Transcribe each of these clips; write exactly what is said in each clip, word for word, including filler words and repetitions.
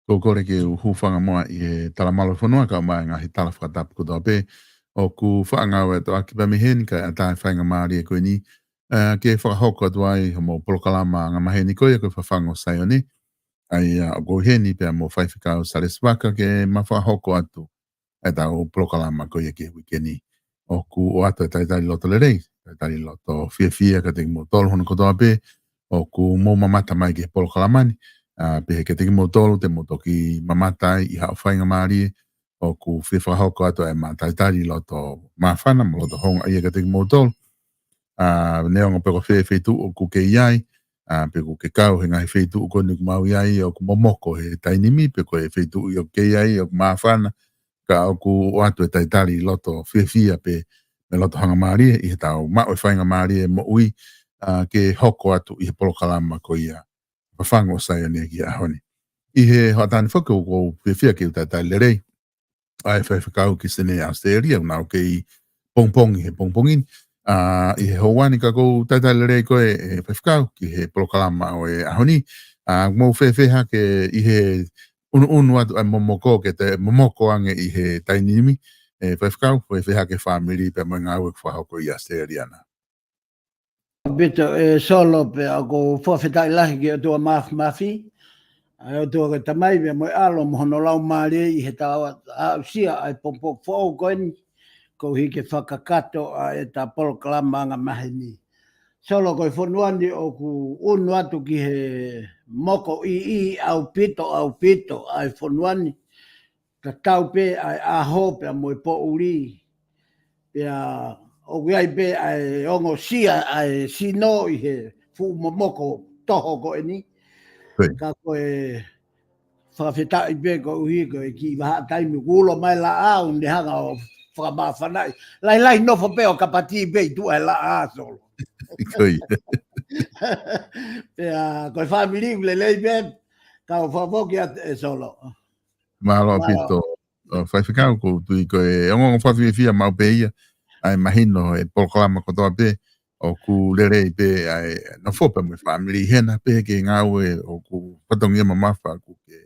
Ko e kole ke u hūfanga muʻa ʻi he talamalu ʻo e fonua kae ʻumaʻā e ngaahi tala fakatapu kotoa pē ʻoku faʻa ngāueʻaki pē mei heni kae ʻatā e faingamālie ko eni, ā, ke fakahoko atu ai hoʻomou polokalama angamaheni ko ia ko e Fafangu ʻo Saione. ʻA ia ʻoku ou ʻi heni pea mo Faifekau Salesi Vaka ke ma fakahoko atu ʻetau polokalama ko ia ki he uike ni. ʻOku ʻoatu e talitali loto lelei, talitali loto fiefia kiate kimoutolu hono kotoa pē ʻoku mou mamata mai ki he polokalama ni. Ā, pehē kiate kimoutolu te mou toki mamata ai ʻi haʻo faingamālie, ʻoku fie fakahoko atu ʻa e ma talitali loto māfana mo loto houngaʻia kiate kimoutolu. Ā, neongo pe ko fē feituʻu ʻoku ke ʻi ai, ā, pe ʻoku ke kau he ngaahi feituʻu ko eni ʻoku mau ʻi ai ʻoku momoko he taimi ni, pe ko e feituʻu ʻoku ke ʻi ai ʻoku māfana, ka ʻoku ʻoatu e talitali loto fiefia pea mo e loto hangamālie ʻi heʻetau maʻu e faingamālie moʻui, ā, ke hoko atu ʻi he polokalama ko ia Fafangu ʻo Saione ki he ʻaho ni. ʻI he hoʻatā ni foki ʻoku ou fiefia ke u talitali lelei ʻa e Faifekau Kisene ʻAositelēlia, ʻoku nau kei pongipongi he pongipongi ni. Ā, ʻi he houa ni ka ʻoku ou talitali lelei koe, ʻe Faifekau, ki he polokalama ʻo e ʻaho ni. Ā, mou fēfē hake ʻi he ʻunuʻunu atu ʻa e momoko ke te momoko ange ʻi he taimi ni, ʻe Faifekau, fēfē hake fāmili pea mo e ngāue ʻoku fakahoko ʻi ʻAositelēlia na? ʻAupito ʻe Solo, pea ʻoku ou fakafetaʻi lahi ki he ʻOtua Māfimafi, ʻa e ʻOtua ko e Tamai pea mo e ʻAlo mo hono Laumālie ʻi heʻetau aʻusia ʻa e pongipongi foʻou ko eni, koeʻuhi ke fakakakato ʻa ʻeta polokalama angamaheni. Solo, ko e fonua ni ʻoku ʻunu atu ki he moko ʻiʻi ʻaupito, ʻaupito ʻa e fonua ni, tatau pē ʻa e ʻaho pea mo e poʻuli. Pea ʻoku ʻi ai pē ʻa e ongosia ʻa e sino ʻi he fuʻu momoko toho ko eni. Right. Ka ko e fakafetaʻi pē koeʻuhi ko e kiʻi vahaʻa taimi kuo ulo mai laʻā ʻo ne hanga ʻo fakamāfanaʻi. Lahilahi nofo pē ʻo kapati pē ʻi tuʻa e laʻā, Solo. Ko ia. Pea ko e fāmili ʻoku lelei pē, ka ʻoku fakafoki atu ʻe Solo. Mālō ʻaupito, ʻo Faifekau, ʻoku ou tui ko e ongoongo fakafiefia maʻu pē ia, ʻa e mahino e polokalama kotoa pē, ʻoku lelei pē ʻa e nofo pē mo e fāmili hena pē ki he ngāue ʻoku fatongia mamafa ʻoku ke,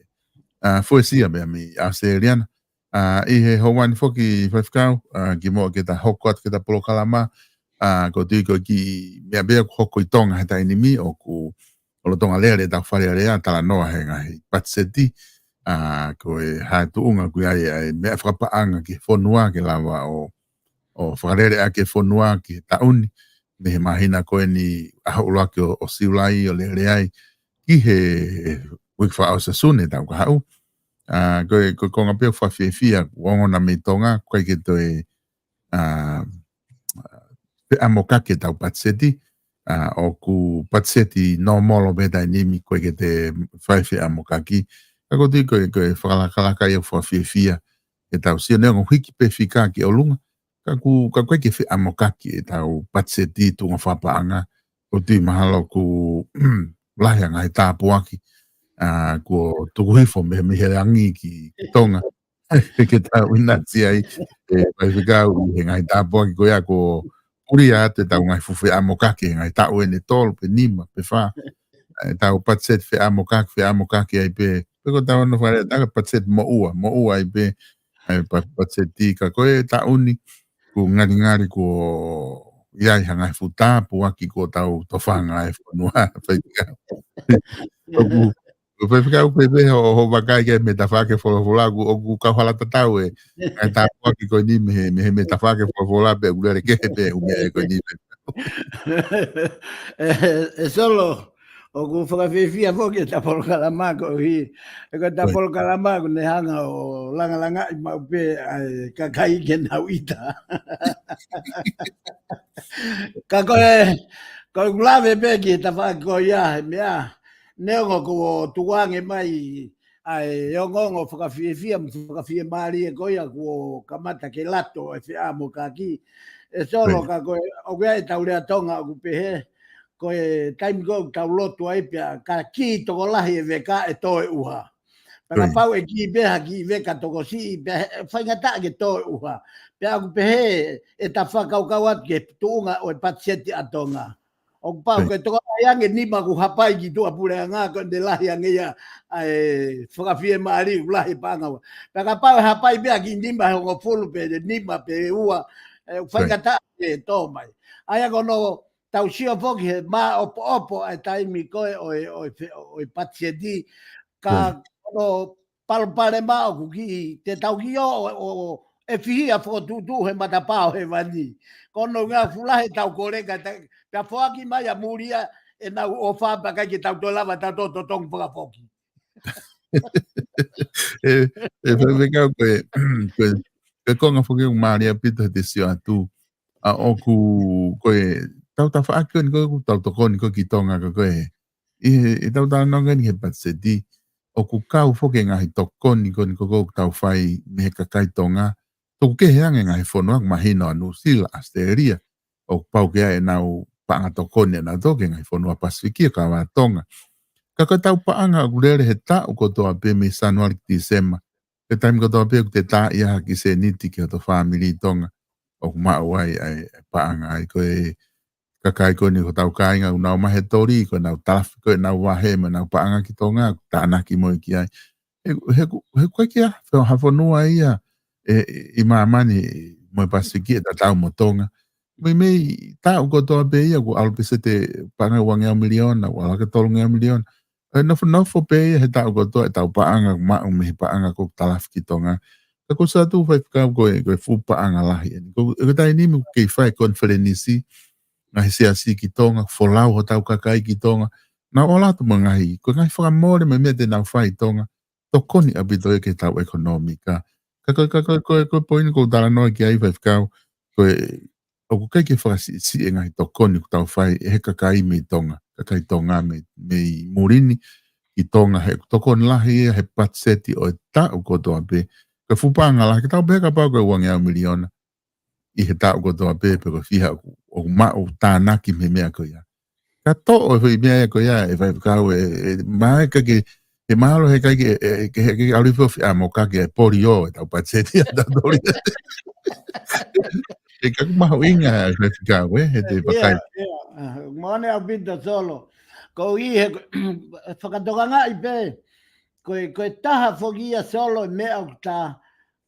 ā, fuesia pē mei ʻAositelēlia na. Ā, ʻi he houa ni foki Faifekau, ā, kimuʻa ke ta hoko atu ki heʻeta polokalama, ā, ʻoku ou tui ko e kiʻi meʻa pē ʻoku hoko ʻi Tonga he taimi ni ʻoku ʻo lolotonga lele ʻetau Fale Alea, talanoa he ngaahi patiseti, ā, ko e hā e tuʻunga ʻoku ʻi ai ʻa e meʻa fakapaʻanga ki he fonua ke lava ʻo, ʻo fakalele ʻaki e fonua ki he taʻu ni, mei he māhina ko eni ʻaho ʻuluaki ʻo, ʻo Siulai ʻo lele ai, ki he uike fakaʻosi ʻo Sune taʻu kahaʻu. Ā, ko e, ko e konga pē ʻoku fakafiefia, ʻoku ongona mei Tonga, ʻoku ʻikai ke toe, ā, feʻamokaki ʻetau patiseti, ā, ʻoku patiseti nōmolo pē taimi ni, ʻoku ʻikai ke toe fai feʻamokaki. Ka ʻoku ou tui ko e, ko e fakalakalaka ia ʻoku fakafiefia ʻetau sio, neongo hiki pē fika ki ʻolunga, ka ʻoku, ka ʻoku ʻikai ke feʻamokaki ʻetau patiseti tuʻunga fakapaʻanga, ʻoku ou tui mahalo ʻoku lahi ʻa e ngaahi tāpuaki, ā, kuo tuku hifo mei, mei he langi ki, ki Tonga. Ke tau ʻinasi ai, ʻe Faifekau, ʻi he ngaahi tāpuaki ko ia kuo pulia atu ʻetau ngaahi fuʻu feʻamokaki he ngaahi taʻu ʻeni ʻe tolu pe nima pe fā. ʻEtau patiseti feʻamokaki, feʻamokaki ai pē. Pe ko ʻetau ʻono Fale Alea, patiseti moʻua, moʻua ai pē. ʻA e pa-, patiseti ka ko e taʻu ni, ʻoku ngalingali kuo ʻi ai ha ngaahi fuʻu tāpuaki kuo tau tofanga ai e fonua, Faifekau. ʻOku, ʻoku Faifekau pē pē hoʻo, hoʻo vakai ki he metafaake folofola, ʻoku, ʻoku kau hala tatau e ngaahi tāpuaki ko eni mei he, mei he metafaake folofola pe ʻoku lele kehe pē ʻū meʻa ko eni. ʻE, ʻe Solo, ʻoku fakafiefia foki ʻeta polokalama koeʻuhi, ʻe ko ʻeta Right. polokalama ʻoku ne hanga ʻo langalangaʻi maʻu pē ʻa e kakai ke nau ʻita. Ka ko e, ko e ʻoku lave pē ki he tafaʻaki ko ia he meʻa, neongo kuo tukuange mai ʻa e ongoongo fakafiefia mo fakafiemālie ko ia kuo kamata ke lato e feʻamokaki. ʻE Solo Right. ka ko e, ʻoku ʻi ai ʻetau lea Tonga ʻoku pehē, ko e taimi ko ē ʻoku tau lotu ai pea ka kī tokolahi e veka ʻe tō e ʻuha. Pea Right. kapau ʻe kī pē ha kiʻi veka tokosiʻi, pea he, faingataʻa ke tō e ʻuha. Pea ʻoku pehē ʻeta fakakaukau atu ki he tuʻunga ʻo e patiseti ʻa Tonga. ʻOku pau ke tokolahi ange nima ʻoku hapai ki tuʻa puleʻanga ko ʻene lahi ange ia ʻa e fakafiemālie ʻoku lahi paʻanga ua. Pea kapau ʻe hapai pē ʻa e kiʻi nima he hongofulu pe nima pe ua, ʻe faingataʻa ke tō mai. ʻA ia ko hono tau sio foki he māʻopoʻopo ʻa e taimi ko ē ʻo e, ʻo e fe-, ʻo e patiseti, ka ko hono palopalema ʻoku kiʻi, te tau kiʻi ō, ʻo, ʻo, ʻo e fihia fokotuʻutuʻu he matapā ʻo hēvani. Ko hono ngaahi fuʻu lahi ʻetau koleka, ta-, pea foaki mai ʻa muli ia ʻenau ʻofa pea ʻikai ke tau toe lava ʻetau totongi fakafoki. ʻE, ʻe faifekau ko e, ko e, ko e konga foki ʻoku mālie ʻaupito he te sio atu. ʻA ʻoku, ko e, tau tafaʻaki ko eni ko ē ʻoku tau tokoni ko ē ki Tonga ko ē. ʻI he, ʻi heʻetau talanoa ko eni he patiseti, ʻoku kau foki e ngaahi tokoni ko eni ko ē ʻoku tau fai mei he kakai Tonga. Tuku kehe ange ngaahi fonua ʻoku mahino ʻa Nuʻusila, ʻAositelēlia, ʻoku pau ke ʻi ai ʻenau paʻanga tokoni ʻanautolu ki he ngaahi fonua Pasifiki ʻo kau ai ʻa Tonga. Ka ko ʻetau paʻanga ʻoku lele he taʻu kotoa pē mei Sānuali ki Tīsema. He taimi kotoa pē ʻoku te tā ia ha kiʻi sēniti ki hoto fāmili ʻi Tonga, ʻoku maʻu ai ʻa e paʻanga ai ko e kakai ko eni ko hotau kāinga ʻoku nau ō mai he toli, ko ʻenau talafi, ko ʻenau vahe mo ʻenau paʻanga ki Tonga, ʻoku tānaki mo ia ki ai. He, he, he ʻoku ʻikai ke ʻi ai ha fonua ia ʻe, ʻi māmani mo e Pasifiki ʻe tatau mo Tonga. Meimei taʻu kotoa pē ia ʻoku ʻalu pē siʻete paʻanga ʻe uangeau miliona, ʻalu hake tolungeau miliona. ʻE nofonofo pē ia he taʻu kotoa ʻetau paʻanga maʻu mei he paʻanga ʻoku talafi ki Tonga. Ka ko e sio atu faifekau ko e, ko e fuʻu paʻanga lahi eni. Ko e, ko e taimi ni ʻoku kei fai e konifelenisi ngaahi siasi ki Tonga, folau hotau kakai ki Tonga. Nau ʻalu atu mo e ngaahi, ko e ngaahi fakamole mo e meʻa te nau fai ʻi Tonga, tokoni ʻaupito ia ki heʻetau ʻekonōmika. Ka ko e, ka ko e, ko e, ko e poini ʻoku ou talanoa ki ai faifekau, ko e, ʻoku ʻikai ke fakasiʻisiʻi e ngaahi tokoni ʻoku tau fai ʻe he kakai mei Tonga, kakai Tonga mei, mei muli ni ki Tonga, he ʻoku tokoni lahi ia he patiseti ʻo e taʻu kotoa pē. Ko e fuʻu paʻanga lahi, ke tau pehē kapau ko e uangeau miliona ʻi he taʻu kotoa pē, pe ko e fiha ʻoku, ʻoku maʻu tānaki mei he meʻa ko ia. Ka toʻo e foʻi meʻa ia ko ia ʻe faifekau ʻe, ʻe, mai ka ke, ʻe mahalo he ʻikai ke, ʻe, ʻe, ke, ke ʻalu hifo ʻo fiʻa mo ka ke poli ʻo ʻetau patiseti ʻatautolu. ʻE ka ʻoku mahuʻinga ʻa e faifekau ʻe, he te pakai. ʻIa, ʻia. ʻA, moʻoni ʻaupito Solo. Ko ia he, fakatokangaʻi pē, ko e, ko e taha foki ia Solo e meʻa ʻoku ta,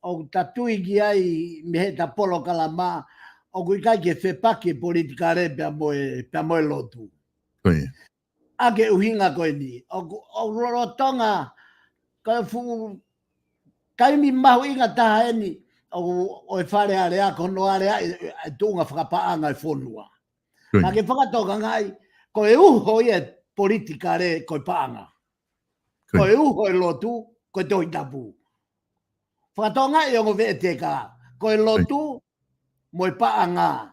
ʻoku ta tui ki ai mei heʻeta polokalama, ʻoku ʻikai ke fepaki e politikale pea mo e, pea mo e lotu. Ko ia. ʻA e ʻuhinga ko eni, ʻoku, ʻoku lolotonga, ko e fuʻu taimi mahuʻinga taha eni, ʻoku, ʻo e Fale Alea, ko hono alea ʻi, ʻi, ʻi he tuʻunga fakapaʻanga e fonua. Ko ia. Ka ke fakatokangaʻi, ko e uho ia e politikale ko e paʻanga. Ko ia. Ko e uho e lotu, ko e Tohi Tapu. Fakatokangaʻi ongo veʻeteka, ko e lotu, mo e paʻanga.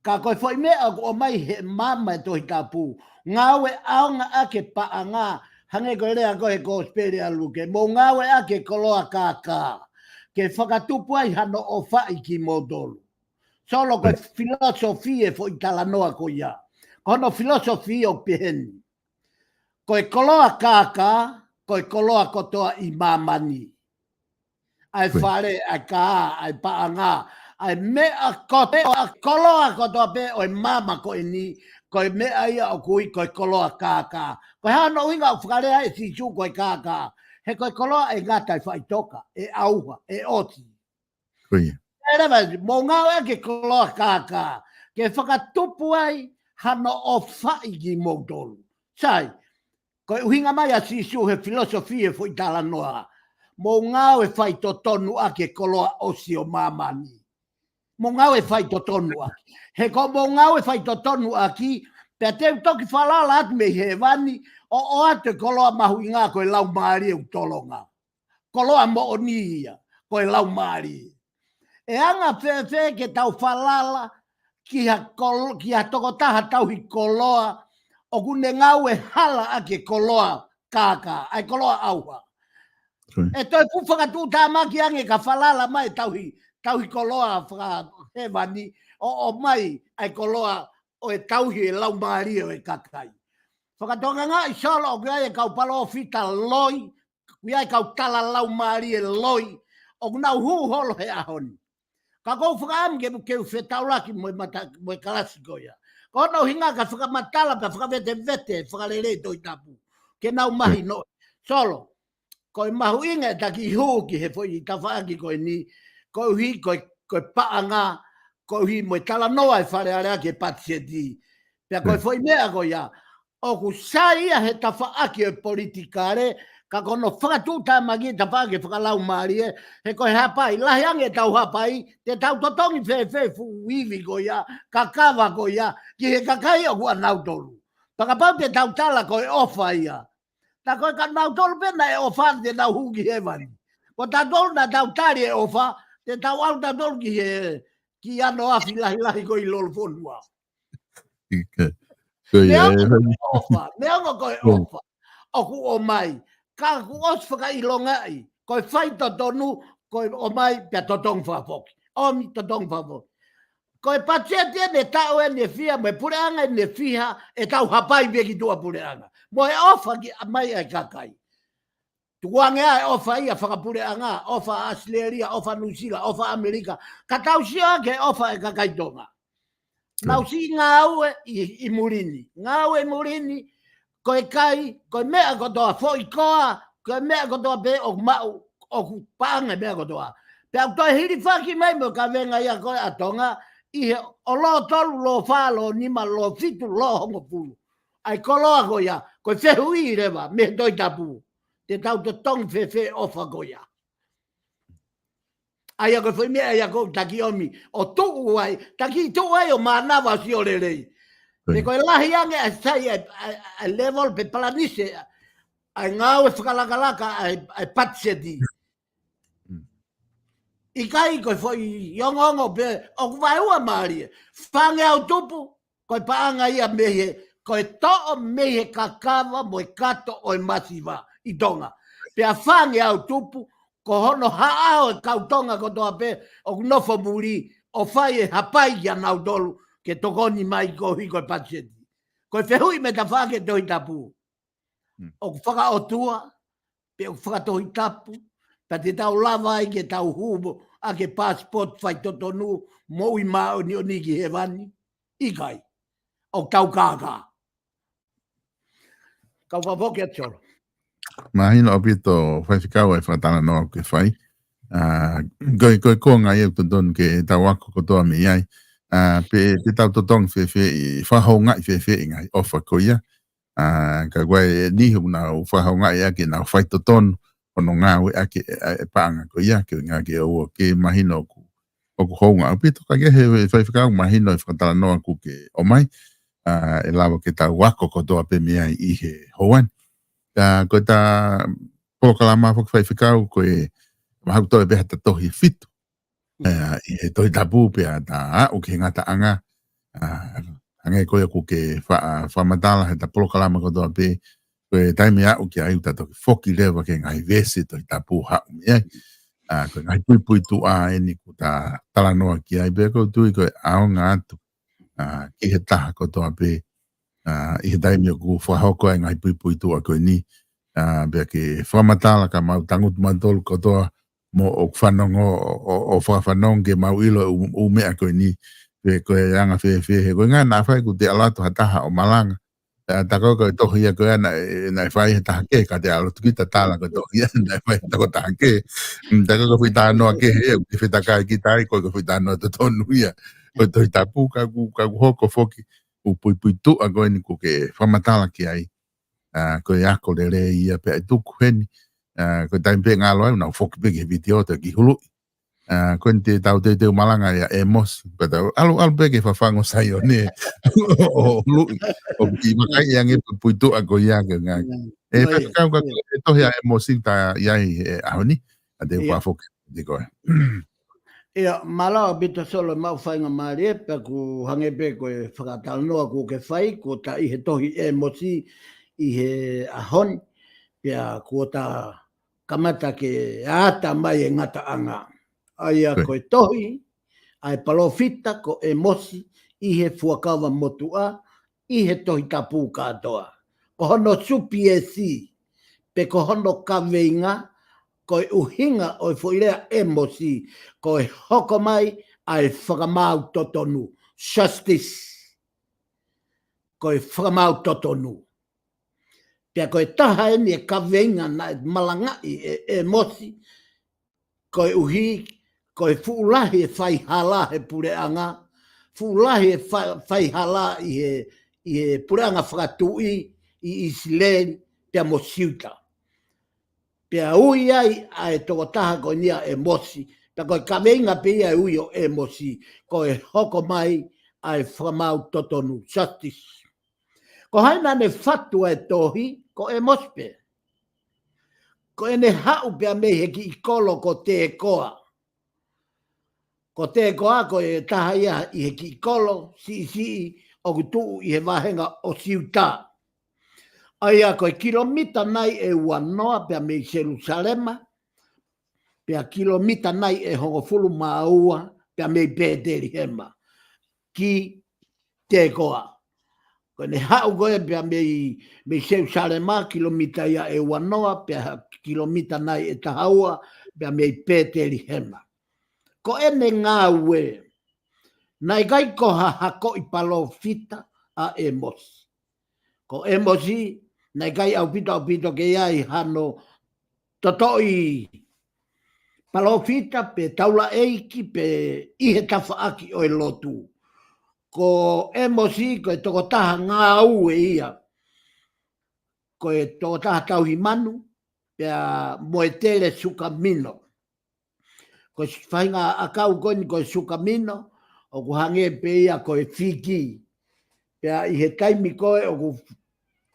Ka ko e foʻi meʻa ʻoku ʻomai he maama e Tohi Tapu, ngāue ʻaonga ʻaki e paʻanga, hangē ko e lea ko ē he Kosipeli ʻa Luke, mou ngāue ʻaki e koloa kākā, ke fakatupu ai hano ʻofaʻi kimoutolu. Solo ko e filōsofi e foʻi talanoa ko ia. Ko hono filōsofi ʻoku pehē ni. Ko e koloa kākā, ko e koloa kotoa ʻi māmani. ʻA e fale, ʻa e kā, ʻa e paʻanga, ʻa e meʻa kotoa, koloa kotoa pē ʻo e maama ko eni, ko e meʻa ia ʻoku ui ko e koloa kākā. Ko e hā hono ʻuhinga ʻoku fakalea ʻe Sīsū ko e kākā? He ko e koloa ʻe ngata, ʻe faʻitoka, ʻe ʻauha, ʻe ʻosi. Ko ia. ʻE leva, mou ngāue ʻaki e koloa kākā, ke fakatupu ai hano ʻofaʻi kimoutolu. Sai, ko e ʻuhinga mai ʻa Sīsū he filōsofi e foʻi talanoa. Mou ngāue faitotonu ʻaki e koloa ʻosi ʻo māmani. Mou ngāue faitotonu ʻaki. He ko mou ngāue faitotonu ʻaki, pea te u toki falala atu mei hēvani, ʻo ʻoatu e koloa mahuʻinga ko e laumālie ʻoku tolonga. Koloa moʻoni ia, ko e laumālie. ʻE anga fēfē ke tau falala ki ha kol-, ki ha tokotaha tauhi koloa, ʻoku ne ngāue hala ʻaki e koloa kākā, ʻa e koloa ʻauha. Ko ia. ʻE toe fuʻu fakatuʻutāmaki ange ka falala mai e tauhi, tauhi koloa fakahēvani, ʻo, ʻomai ʻa e koloa ʻo e tauhi e laumālie ʻo e kakai. Fakatokangaʻi Solo ʻoku ʻi ai e kau palōfita loi, ʻoku ʻi ai e kau tala laumālie loi, ʻoku nau hū holo he ʻaho ni. Ka ʻoku ou fakaʻamu ke, ke u fetaulaki mo e mata, mo e kalasi ko ia. Ko hono ʻuhinga ka fakamatala pea fakavetevete, fakalelei Tohi Tapu. Ke nau mahino. Solo, ko e mahuʻinga e taki hū ki he foʻi tafaʻaki ko eni, koeʻuhi ko e, ko e paʻanga, koeʻuhi mo e talanoa e Fale Alea ki he patiseti. Pea ko e foʻi meʻa ko ia, ʻoku sai ia he tafaʻaki ʻo e politikale, ka ko hono fakatuʻutāmaki tafaʻaki fakalaumālie, he ko e hapai, lahi ange ʻetau hapai, te tau totongi fēfē fuʻu ivi ko ia, kakava ko ia, ki he kakai ʻoku ʻanautolu. Pea kapau te tau tala ko e ʻofa ia. Tā ko e ka nautolu pē naʻe ʻofa te nau hū ki hēvani. Ko tautolu naʻa tau tali e ʻofa, te tau ʻalu tautolu ki he, ki ano afi lahilahi ko ē ʻi lolofonua. Neongo ko e ʻofa, neongo ko e ʻofa. ʻOku ʻomai, ka kuo ʻosi fakaʻilongaʻi, ko e fai totonu, ko e ʻomai pea totongi fakafoki. ʻOmi totongi fakafoki. Ko e patiseti eni e taʻu eni e fiha, mo e puleʻanga eni e fiha, ʻetau hapai pē ki tuʻa puleʻanga. Mo e ʻofa ki ʻa mai ʻa e kakai. Tukuange ʻa e ʻofa ia fakapuleʻanga, ʻofa ʻAositelēlia, ʻofa Nuʻusila, ʻofa ʻAmelika. Ka tau sio ki he ʻofa e kakai Tonga. Nau siʻi ngāue ʻi, ʻi muli ni. Ngāue ʻi muli ni, ko e kai, ko e meʻa kotoa foʻi koa, ko e meʻa kotoa pē ʻoku maʻu, ʻoku paʻanga e meʻa kotoa. Pea ʻoku toe hilifaki mai mo e kavenga ia ko ē ʻa Tonga, ʻi he ʻo lō tolu, lō fā, lō nima, lō fitu, lō hongofulu. ʻA e koloa ko ia, ko e fehuʻi leva, mei he Tohi Tapu. Te tau totongi fēfē ʻofa ko ia. ʻA ia ko e foʻi meʻa ia ko e taki ʻomi, ʻo tuʻu ai, taki tuʻu ai ʻo mānava ʻo sio lelei. Pe ko e lahi ange ʻa e sai, ʻa e, ʻa e, ʻa e level pe palanise, ʻa e ngāue fakalakalaka, ʻa e, ʻa e patiseti. ʻIkai ko e foʻi ongoongo pē, ʻoku vaeua mālie. Fāngeau tupu, ko e paʻanga ia mei he, ko e toʻo mei he kakava mo e kato ʻo e masiva ʻi Tonga. Pea fāngeau tupu, ko hono haʻao e kau Tonga kotoa pē, ʻoku nofo muli, ʻo fai e hapai kia nautolu, ke tokoni mai koeʻuhi ko e patiseti. Ko e fehuʻi mei tafaʻaki e Tohi Tapu. ʻOku fakaʻotua, pe ʻoku fakatohitapu, pea te tau lava ai ke tau hū mo, ʻa ke passport fai totonu, moʻui māʻoniʻoni ki hēvani, ʻikai. ʻOku tau kākā. Kau fakafoki atu Solo. Mahino ʻaupito faifekau ʻa e fakatalanoa ʻoku ke fai. ʻA, ko e, ko e konga ia ʻoku totonu ke tau ako kotoa mei ai. ʻA, pe, pe tau totongi fēfē ʻi, fakahoungaʻi fēfē ʻi he ngaahi ʻofa ko ia. ʻA, ka ko e niʻihi ʻoku nau fakahoungaʻi ʻaki ʻenau fai totonu, hono ngāueʻaki ʻa e, ʻa e paʻanga ko ia, ke ngā ke ʻoua ke mahino ʻoku, ʻoku hounga ʻaupito, ka ke he, he faifekau mahino e fakatalanoa ʻoku ke ʻomai, ʻa, ʻe lava ke tau ako kotoa pē mei ai ʻi he houa ni. ʻA, ko ʻeta polokalama foki faifekau, ko e mahalo toe pē ha ʻeta tohi fitu. ʻA, ʻi he Tohi Tapu pea ta aʻu ki he ngataʻanga. ʻA, hangē ko ia ʻoku ke fa-, fakamatala he ʻeta polokalama kotoa pē, ko e taimi aʻu ki ai ʻoku ta toki foki leva ki he ngaahi veesi Tohi Tapu haʻu mei ai. ʻA, ko e ngaahi puipuituʻa eni ʻoku ta talanoa ki ai pea ʻoku ou tui ko e ʻaonga atu. ʻA, ki he taha kotoa pē, ʻa, ʻi he taimi ʻoku fakahoko ai e ngaahi puipuituʻa ko eni, ʻa, pea ke fakamatala ka mau tangutu mautolu kotoa mo ʻoku fanongo ʻo, ʻo, ʻo fakafanongo ke mau ʻilo ʻū, ʻū meʻa ko eni, pe ko e anga fēfē, he ko e ngaahi naʻa fai ʻoku te ʻalu atu ha taha ʻo malanga. ʻA, tā ko e, ko e tohi ia ko ia naʻe, naʻe fai he taha kehe, ka te ʻalu atu kita tala ko e tohi ia naʻe fai he tokotaha kehe. Mm, tā ko e, ko e foʻi talanoa kehe ia, ʻoku te fetakai kita ai, ko e, ko e foʻi talanoa totonu ia. Ko e Tohi Tapu, ka ʻoku, ka ʻoku hoko foki, ʻū puipuituʻa ko eni ʻoku ke fakamatala ki ai. ʻA, ko e ako lelei ia pea ʻe tuku heni. ʻA, ko e taimi pē ngalo ai, ʻoku nau foki pē ki he vitiō, toe kiʻi huluʻi. ʻA, ko eni te tau teuteu malanga ia ʻĒmosi. Pea tau, ʻalu, ʻalu pē ki he fafangu ʻo Saione. ʻO, ʻo huluʻi. ʻOku kiʻi vakai ange puipuituʻa ko ia ke ngaahi. ʻE, faifekau ka ko e tohi ʻa ʻĒmosi ta ʻi ai he ʻaho ni. ʻA te u fakafoki, te koe. ʻIa, mālō ʻaupito Solo maʻu faingamālie, pea ʻoku hangē pē ko e fakatalanoa ʻoku ke fai, kuo ta ʻi he tohi ʻĒmosi ʻi he ʻaho ni, pea kuo ta kamata ke ʻata mai e ngataʻanga. ʻA ia ko e tohi ʻa e palōfita ko ʻĒmosi ʻi he Fuakava Motuʻa, ʻi he Tohi Tapu kātoa. Ko hono supiesi, pe ko hono kaveinga, ko e ʻuhinga ʻo e foʻi lea ʻĒmosi, ko e hoko mai ʻa e fakamaau totonu, justice. ko e fakamaau totonu. Pea ko e taha eni e kaveinga naʻe malangaʻi ʻe ʻĒmosi, koeʻuhi ko e fuʻu lahi e faihala he puleʻanga, fuʻu lahi e fa-, faihala ʻi he, ʻi he puleʻanga fakatuʻi ʻi ʻIsileli pea mo Siuta. Pea ui ai ʻa e tokotaha ko eni ʻa ʻĒmosi, pea ko e kaveinga pē ia e ui ʻo ʻĒmosi, ko e hoko mai ʻa e fakamaau totonu, justice. Ko hai naʻa ne fatu ʻa e tohi? Ko ʻĒmosi pē. Ko ʻene haʻu pea mei he kiʻi kolo ko Tekoa. Ko Tekoa ko e taha ia ʻi he kiʻi kolo siʻisiʻi ʻoku tuʻu ʻi he vahenga ʻo Siuta. ʻA ia ko e kilomita nai ʻe uanoa pea mei Selusalema, pea kilomita nai ʻe hongofulu mā ua pea mei Pētelihema ki Tekoa. Ko ʻene haʻu ko ē pea mei, mei Selusalema, kilomita ia ʻe uanoa, pea kilomita nai ʻe taha ua pea mei Pētelihema. Ko ʻene ngāue, naʻe ʻikai ko ha hakoʻi palōfita ʻa ʻĒmosi. Ko ʻĒmosi, naʻe ʻikai ʻaupito, ʻaupito ke ʻi ai hano totoʻi palōfita pe taulaʻeiki pe ʻi he tafaʻaki ʻo e lotu. Ko ʻĒmosi, ko e tokotaha ngāue ia. Ko e tokotaha tauhi manu, pea mo e tele sukamino. Ko e faʻahinga ʻakau ko eni ko e sukamino, ʻoku hangē pē ia ko e fiki. Pea ʻi he taimi ko ē ʻoku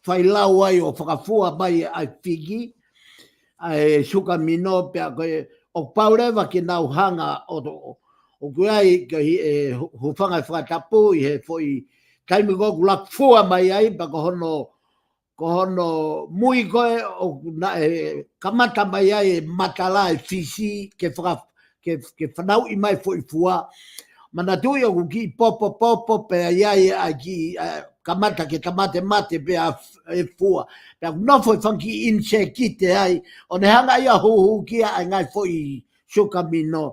fai lau ai ʻo fakafua mai ʻa e fiki, ʻa e sukamino, pea ko e, ʻoku pau leva ke nau hanga ʻo, ʻo, ʻoku ʻi ai ko e, ʻe, hu-, hūfanga he fakatapu ʻi he foʻi taimi ko ē ʻoku laku fua mai ai, pea ko hono, ko hono mui ko ē ʻoku naʻe kamata mai ai e matala e fisi ke faka-, ke, ke fanauʻi mai foʻi fua. Manatuʻi ʻoku kiʻi popo, popo pea ʻi ai ʻa e kiʻi, ʻa, kamata ke tamatemate pea f-, e fua. Pea ʻoku nofo e fanga kiʻi ʻinisekite ai, ʻo ne hanga ia ʻo huhukia ʻa e ngaahi foʻi sukamino.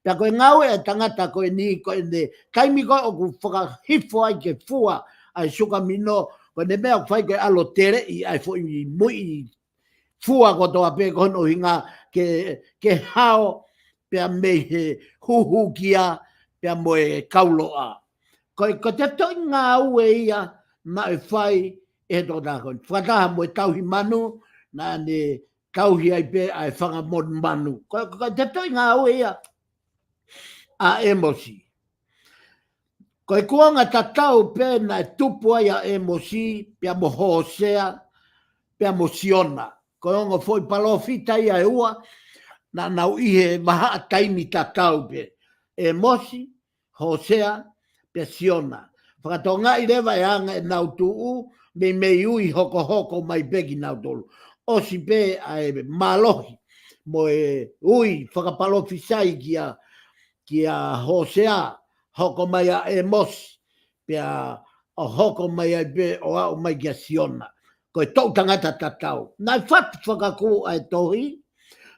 Pea ko e ngāue ʻa e tangata ko eni, ko ʻene taimi ko ē ʻoku fakahifo ai ke fua ʻa e sukamino, ko ʻene meʻa ʻoku fai ko e ʻalu ʻo teleʻi ʻa e foʻi muiʻi fua kotoa pē, ko hono ʻuhinga ke, ke hao pea mei he huhukia pea mo e kauloʻa. Ko e, ko e tefitoʻi ngāue ia naʻe fai ʻe he tokotaha ko eni. Fakataha mo e tauhi manu, naʻa ne tauhi ai pē ʻa e fanga monumanu. Ko e, ko e tefitoʻi ngāue ia ʻa ʻĒmosi. Ko e kuonga tatau pē naʻe tupu ai ʻa ʻĒmosi, pea mo Hōsea, pea mo Siona. Ko e ongo foʻi palōfita ia ʻe ua, naʻa nau ʻi he vahaʻa taimi tatau pē. ʻĒmosi, Hōsea, pea Siona. Fakatokangaʻi leva e anga ʻenau tuʻu, meimei ui hokohoko mai pē kinautolu. ʻOsi pē ʻa e mālohi, mo e ui fakapalōfisai kia, kia Hōsea, hoko mai ʻa ʻĒmosi, pea ʻo hoko mai ai pē ʻo aʻu mai kia Siona. Ko e toʻu tangata tatau. Naʻe fatu fakakū ʻa e tohi,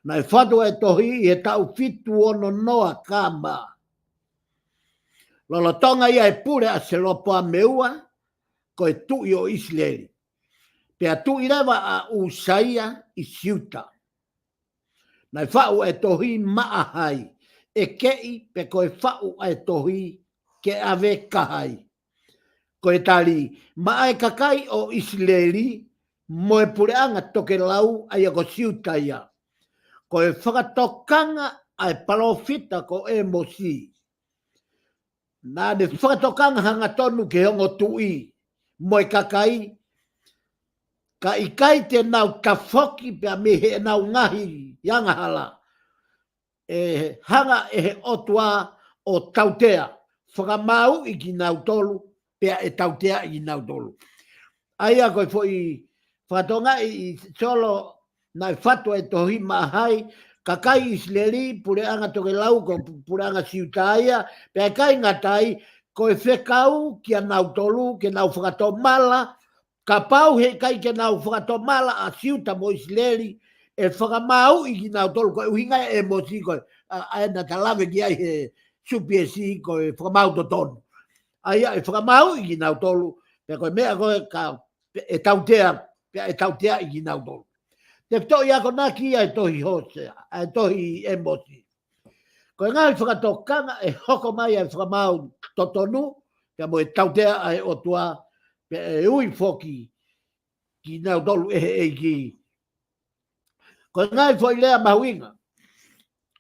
naʻe fatu ʻa e tohi ʻi he taʻu fitu ono noa K M. Lolotonga ia e pule ʻa Selopoame ua, ko e tuʻi ʻo ʻIsileli. Pea tuʻi leva ʻa ʻUsaia ʻi Siuta. Naʻe faʻu ʻa e tohi maʻa hai, ʻe keʻi pe ko e faʻu ʻa e tohi ke ʻave kia hai? Ko e tali, maʻa e kakai ʻo ʻIsileli mo e puleʻanga tokelau ʻa ia ko Siuta ia. Ko e fakatokanga ʻa e palōfita ko ʻĒmosi. Naʻa ne fakatokanga hangatonu ki he ongo tuʻi mo e kakai, ka ʻikai te nau tafoki pea mei heʻenau ngaahi angahala, ʻe hanga ʻe he ʻOtua ʻo tautea, fakamāuʻi kinautolu, pea ʻe tauteaʻi kinautolu. ʻA ia ko e foʻi fakatokangaʻi ʻi Solo, naʻe fatu e tohi maʻa hai, kakai ʻIsileli, puleʻanga tokelau, ko pu-, puleʻanga Siuta ia, pea ʻikai ngata ai, ko e fekau kia nautolu, ke nau fakatomala, kapau heʻikai ke nau fakatomala ʻa Siuta mo ʻIsileli, ʻe fakamāuʻi kinautolu, ko e ʻuhinga ʻa ʻĒmosi ko ē, ʻa, ʻa ē naʻa ta lave ki ai he supiesi ko e fakamaau totonu. ʻA ia ʻe fakamāuʻi kinautolu, Pea ko e meʻa ko ē ka, ʻe tautea, pea ʻe tauteaʻi kinautolu. Tefitoʻi akonaki ia ʻa e tohi Hōsea, ʻa e tohi ʻĒmosi. Ko e ngaahi fakatokanga ʻe hoko mai ʻa e fakamaau totonu, pea mo e tautea ʻa e ʻOtua, pea ʻe ui foki kinautolu ʻe he ʻEiki. Ko e ngaahi foʻi lea mahuʻinga.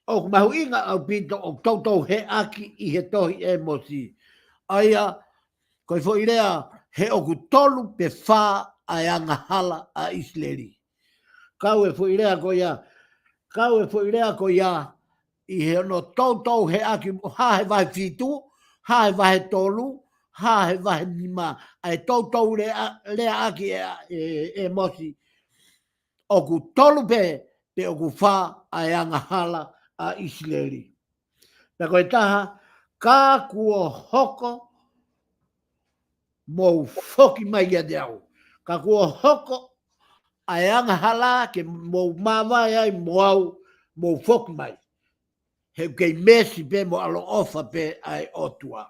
ʻOku mahuʻinga ʻaupito ʻoku toutou heʻaki ʻi he tohi ʻĒmosi. ʻA ia, ko e foʻi lea he ʻoku tolu pe fā ʻa e angahala ʻa ʻIsileli. Kau e foʻi lea ko ia, kau e foʻi lea ko ia, ʻi he ono toutou heʻaki, hā he vahe fitu, hā he vahe tolu, hā he vahe nima, ʻa e toutou lea, leaʻaki ʻe, ʻe, ʻĒmosi. ʻOku tolu pe, pe ʻoku fā ʻa e angahala ʻa ʻIsileli. Pea ko e taha, ka kuo hoko mou foki mai kiate au. Ka kuo hoko ʻa e angahala ke mou māvae ai mo au, mou foki mai. He ʻoku kei meesi pe mo ʻaloʻofa pe ʻa e ʻOtua.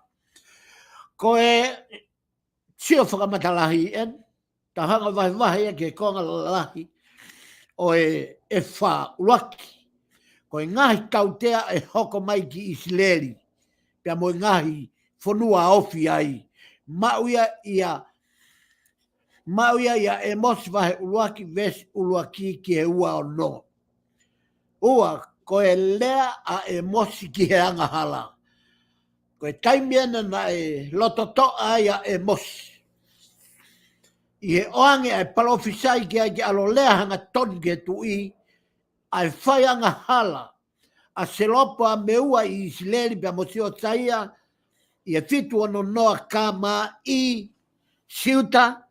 Ko e sio fakamatalahi eni, tau hanga vahevahe ia ki he konga lalahi ʻo e, ʻe fā. ʻUluaki, ko e ngaahi tautea ʻe hoko mai ki ʻIsileli, pea mo e ngaahi fonua ofi ai. Maʻu ia ʻia, maʻu ia ʻia ʻĒmosi vahe ʻuluaki, veesi ʻuluaki ki he ua ono. Ua, ko e lea ʻa ʻĒmosi ki he angahala. Ko e taimi ena naʻe lototoʻa ai ʻa ʻĒmosi ʻi he ʻoange ʻa e palōfisai ki ai ke ʻalu ʻo lea hangatonu ki he tuʻi, ʻa e fai angahala ʻa Selopameua ʻi ʻIsileli pea mo Siosaia, ʻi he fitu ono noa K M I, Siuta,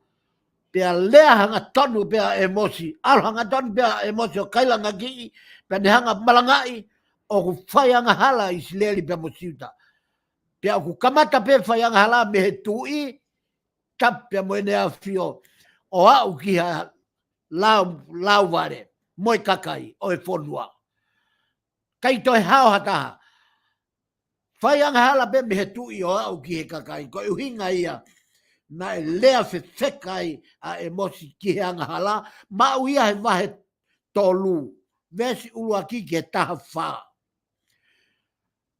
pea lea hangatonu pea ʻĒmosi, ʻalu hangatonu pea ʻĒmosi ʻo kailangakiʻi, pea ne hanga malangaʻi ʻoku fai angahala ʻIsileli pea mo Siuta. Pea ʻoku kamata pe fai angahala mei he tuʻi, tapu pea mo ʻene ʻafio, ʻo aʻu ki ha lau, lauvale, mo e kakai ʻo e fonua. ʻIkai toe hao ha taha. Fai angahala pe mei he tuʻi ʻo aʻu ki he kakai. Ko e ʻuhinga ia, naʻe lea fefeka ai ʻa ʻĒmosi ki he angahala, maʻu ia he vahe tolu, veesi ʻuluaki ki he taha fā.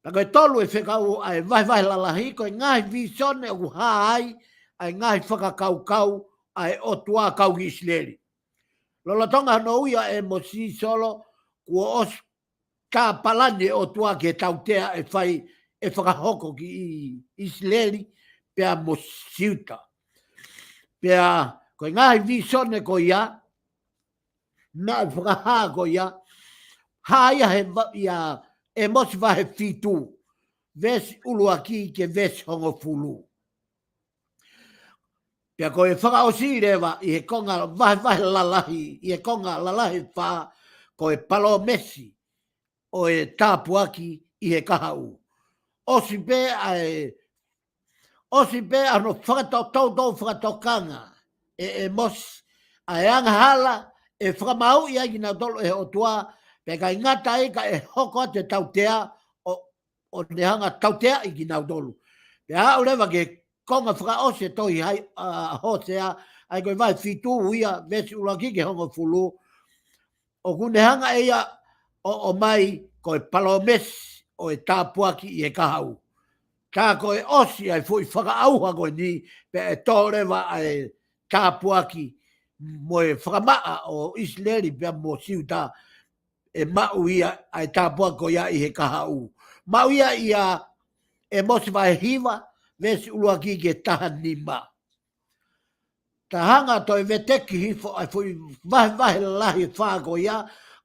Pea ko e tolu ʻe fekau ʻa e vahevahe lalahi, ko e ngaahi vīsone ʻoku hā ai ʻa e ngaahi fakakaukau ʻa e ʻOtua kau ki ʻIsileli. Lolotonga hono ui ʻa ʻĒmosi, Solo, kuo ʻosi tā palani ʻa e ʻOtua ki he tautea ʻe fai, ʻe fakahoko ki ʻIsileli pea mo Siuta. Pea ko e ngaahi vīsone ko ia, naʻe fakahā ko ia, hā ia he va-, ʻia ʻĒmosi vahe fitu, veesi ʻuluaki ki he veesi hongofulu. Pea ko e fakaʻosi leva ʻi he konga vahevahe lalahi, ʻi he konga lalahi ʻe fā, ko e palōmesi ʻo e tāpuaki ʻi he kahaʻu. ʻOsi pe ʻa e, ʻosi pe ʻa hono fakatotoutou fakatokanga ʻe ʻĒmosi ʻa e angahala ʻe fakamāuʻi ai kinautolu ʻe he ʻOtua, pea ʻikai ngata ai ka ʻe hoko atu e tautea ʻo, ʻo ne hanga tauteaʻi kinautolu. Pea aʻu leva ki he konga fakaʻosi e tohi hai, ʻa, Hōsea, ʻa ia ko e vahe fitu ia, veesi ʻuluaki ki he hongofulu, ʻoku ne hanga ʻe ia ʻo, ʻomai ko e palōmesi ʻo e tāpuaki ʻi he kahaʻu. Tā ko e ʻosi ʻa e foʻi fakaʻauha ko eni, pea ʻe tō leva ʻa e tāpuaki mo e fakamaʻa ʻo ʻIsileli pea mo Siuta, ʻe maʻu ia ʻa e tāpuaki ko ia ʻi he kahaʻu. Maʻu ia ʻia ʻĒmosi vahe hiva, veesi ʻuluaki ki he taha nima. Tau hanga toe veteki hifo ʻa e foʻi vahevahe lalahi ʻe fā ko ia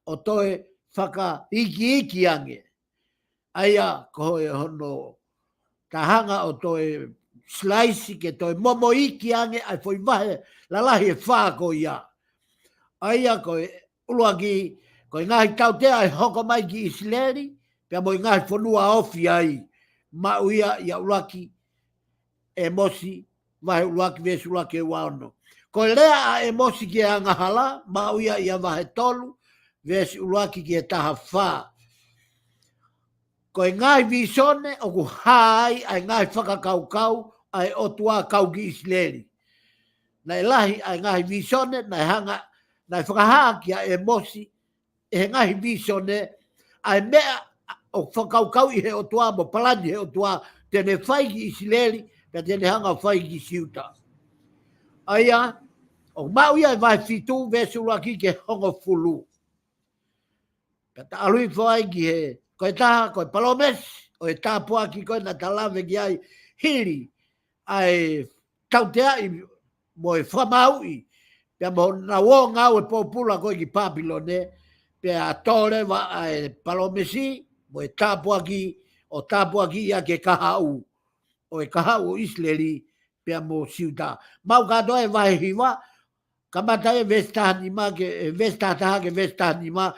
ʻo toe fakaikiiki ange. ʻA ia ko e hono tau hanga ʻo toe silaisi ke toe momoʻiiki ange ʻa e foʻi vahe lalahi ʻe fā ko ia. ʻA ia ko e ʻuluaki, ko e ngaahi tautea ʻe hoko mai ki ʻIsileli, pea mo e ngaahi fonua ofi ai. Maʻu ia ʻia ʻuluaki ʻĒmosi, vahe ʻuluaki, veesi ʻuluaki ki he ua ono. Ko e lea ʻa ʻĒmosi ki he angahala, maʻu ia ʻia vahe tolu, veesi ʻuluaki ki he taha fā. Ko e ngaahi vīsone ʻoku hā ai ʻa e ngaahi fakakaukau ʻa e ʻOtua kau ki ʻIsileli. naʻe lahi ʻa e ngaahi vīsone, naʻe hanga, naʻe fakahā kia ʻĒmosi ʻe he ngaahi vīsone ʻa e meʻa ʻoku fakakaukauʻi he ʻOtua mo palani he ʻOtua te ne fai ki ʻIsileli, pea te ne hanga ʻo fai ki Siuta. ʻA ia, ʻoku maʻu ia ʻi he vahe fitu, veesi ʻuluaki ki he hongofulu. Pea ta ʻalu hifo ai ki he, ko e taha, ko e palōmesi ʻo e tāpuaki ko ē naʻa ta lave ki ai, hili ʻa e tauteaʻi mo e fakamāuʻi, pea mo honau ō ngāue pōpula ko ē ki Papilone, pea tō leva ʻa e palōmesi mo e tāpuaki, ʻo tāpuakiʻi ʻaki e kahaʻu, ʻo e kahaʻu ʻo ʻIsileli, pea mo Siuta. Maʻu kātoa e vahe hiva, kamata ʻi he veesi taha nima ki he, ʻe, veesi taha taha ki he veesi taha nima,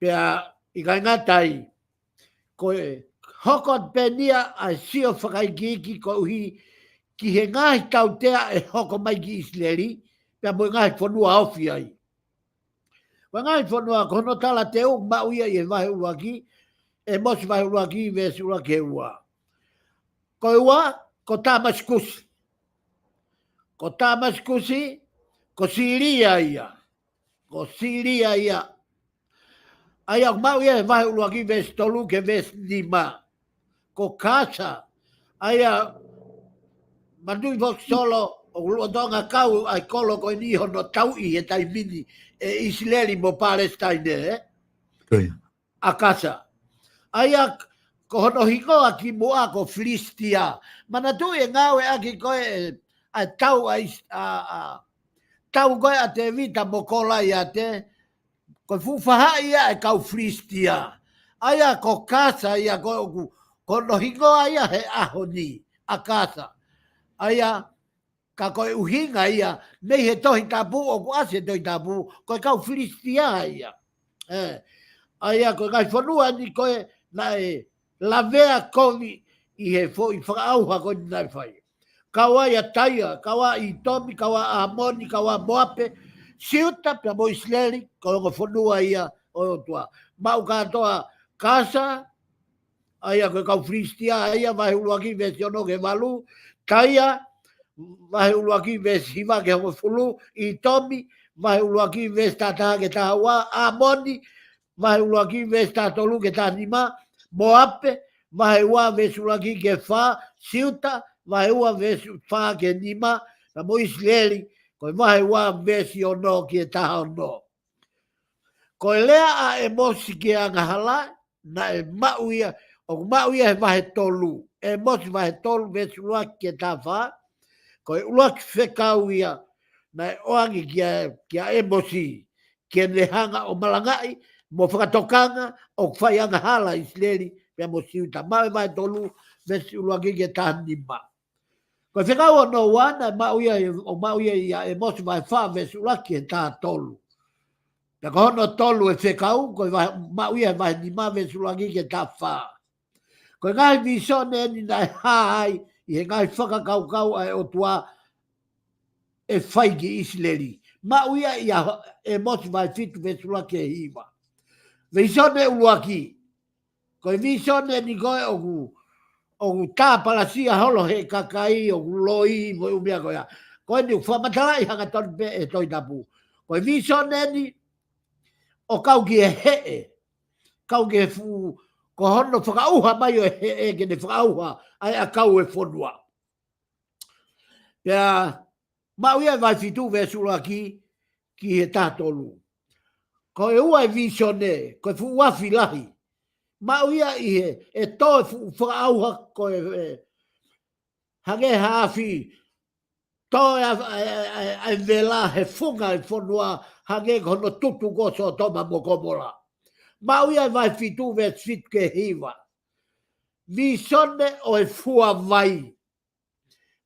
pea ʻikai ngata ai, ko e hoko atu pē eni ia ʻa e sio fakaikiiki koeʻuhi ki he ngaahi tautea ʻe hoko mai ki ʻIsileli, pea mo e ngaahi fonua ofi ai. Ko e ngaahi fonua, ko hono talateu maʻu ia ʻi he vahe ʻuluaki, ʻĒmosi vahe ʻuluaki, veesi ʻuluaki ki he ua. Ko e ua, ko Tāmasikusi. Ko Tāmasikusi, ko Sīlia ia. Ko Sīlia ia. ʻA ia ʻoku maʻu ia he vahe ʻuluaki veesi tolu ki he veesi nima. Ko Kasa. ʻA ia, manatuʻi foki Solo, ʻoku lolotonga kau ʻa e kolo ko eni ʻi hono tauʻi he taimi ni ʻe ʻIsileli mo Palesitaine, ē? Ko ia. ʻA Kasa. ʻA ia, ko hono hingoa kimuʻa ko Filisitia. Manatuʻi e ngāueʻaki ko ē ʻa e tau ʻa ʻIs-, ʻa, ʻa, tau ko ē ʻa Tēvita mo Kolaiate, ko e fuʻu faʻahi ia ʻa e kau Filisitia. ʻA ia ko Kasa ia ko ē ʻoku, ko hono hingoa ia he ʻaho ni, ʻa Kasa. ʻA ia, ka ko e ʻuhinga ia, mei he Tohi Tapu, ʻoku ʻasi he Tohi Tapu, ko e kau Filisitia ia. ʻE, ʻa ia ko e ngaahi fonua ni ko ē naʻe lavea kovi ʻi he foʻi fakaʻauha ko eni naʻe fai. Kau ai ʻa Taia, kau ai ʻItomi, kau ai ʻAmoni, kau ai Moape, Siuta pea mo ʻIsileli, ko e ongo fonua ia ʻo e ʻOtua. Maʻu kātoa Kasa, ʻa ia ko e kau Filisitia, ʻa ia vahe ʻuluaki veesi ono ki he valu, Taia, vahe ʻuluaki veesi hiva ki he hongofulu, ʻItomi, vahe ʻuluaki veesi taha taha ki he taha ua, ʻAmoni, vahe ʻuluaki veesi taha tolu ki he taha nima, Moape, vahe ua veesi ʻuluaki ki he fā, Siuta, vahe ua veesi fā ki he nima, pea mo ʻIsileli, ko e vahe ua veesi ono ki he taha ono. Ko e lea ʻa ʻĒmosi ki he angahala, naʻe maʻu ia, ʻoku maʻu ia he vahe tolu. ʻĒmosi vahe tolu veesi ʻuluaki ki he taha fā, ko e ʻuluaki fekau ia, naʻe ʻoange kia, kia ʻĒmosi, ke ne hanga ʻo malangaʻi, mo fakatokanga, ʻoku fai angahala ʻIsileli, pea mo Siuta. Maʻu he vahe tolu, veesi ʻuluaki ki he taha nima. Ko e fekau hono ua naʻe maʻu ia, ʻoku maʻu ia ʻia ʻĒmosi vahe fā veesi ʻuluaki ki he taha tolu. Pea ko hono tolu e fekau, ko e vahe, maʻu ia he vahe nima veesi ʻuluaki ki he taha fā. Ko e ngaahi vīsone eni naʻe hā ai ʻi he ngaahi fakakaukau ʻa e ʻOtua ʻe fai ki ʻIsileli. Maʻu ia ʻia ʻĒmosi vahe fitu veesi ʻuluaki ki he hiva. Vīsone ʻuluaki. Ko e vīsone eni ko ē ʻoku, ʻoku tāpalasia holo he kakai, ʻoku loi, mo e ʻū meʻa ko ia. Ko eni ʻoku fakamatalaʻi hangatonu pē ʻe he Tohi Tapu. Ko e vīsone eni ʻoku kau ki he heʻe. Kau ki he fuʻu, ko hono fakaʻauha mai ʻo e heʻe ke ne fakaʻauha ʻa e ʻakau ʻo e fonua. Pea maʻu ia he vahe fitu veesi ʻuluaki ki he taha tolu. Ko e ua e vīsone, ko e fuʻu afi lahi. Maʻu ia ʻi he, ʻe tō e fuʻu fakaʻauha ko e, ʻe, hangē ha afi, tō e af-, ʻa e, ʻa e, ʻa e, ʻa e vela he funga ʻo e fonua, hangē ko hono tutu ko ē ʻo Sōtoma mo Komola. Maʻu ia he vahe fitu veesi fitu ki he hiva. Vīsone ʻo e fua vai.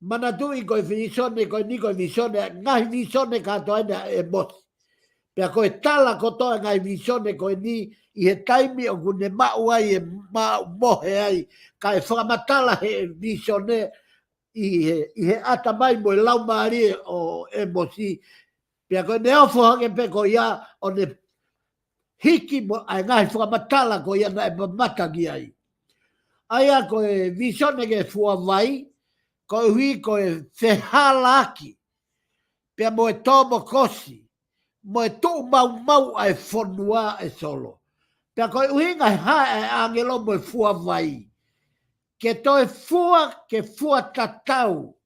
Manatuʻi ko e vīsone ko eni ko e vīsone, ngaahi vīsone kātoa eni ʻa ʻĒmosi. Pea ko e tala kotoa ngaahi vīsone ko eni ʻi he taimi ʻoku ne maʻu ai e maʻu mohe ai, kae fakamatala he vīsone ʻi he, ʻi he ʻatamai mo e laumālie ʻo ʻĒmosi. Pea ko ʻene ofo hake pē ko ia ʻo ne hiki mo ʻa e ngaahi fakamatala ko ia naʻe mamata ki ai. ʻA ia ko e vīsone ki he fua vai, koeʻuhi ko e pea mo e tō mokosi, mo e tuʻu maumau ʻa e fonua ʻe Solo. Pea ko e ʻuhinga he hā ʻa e ʻāngelo mo e fua vai. Ke toe fua, ke fua tatau,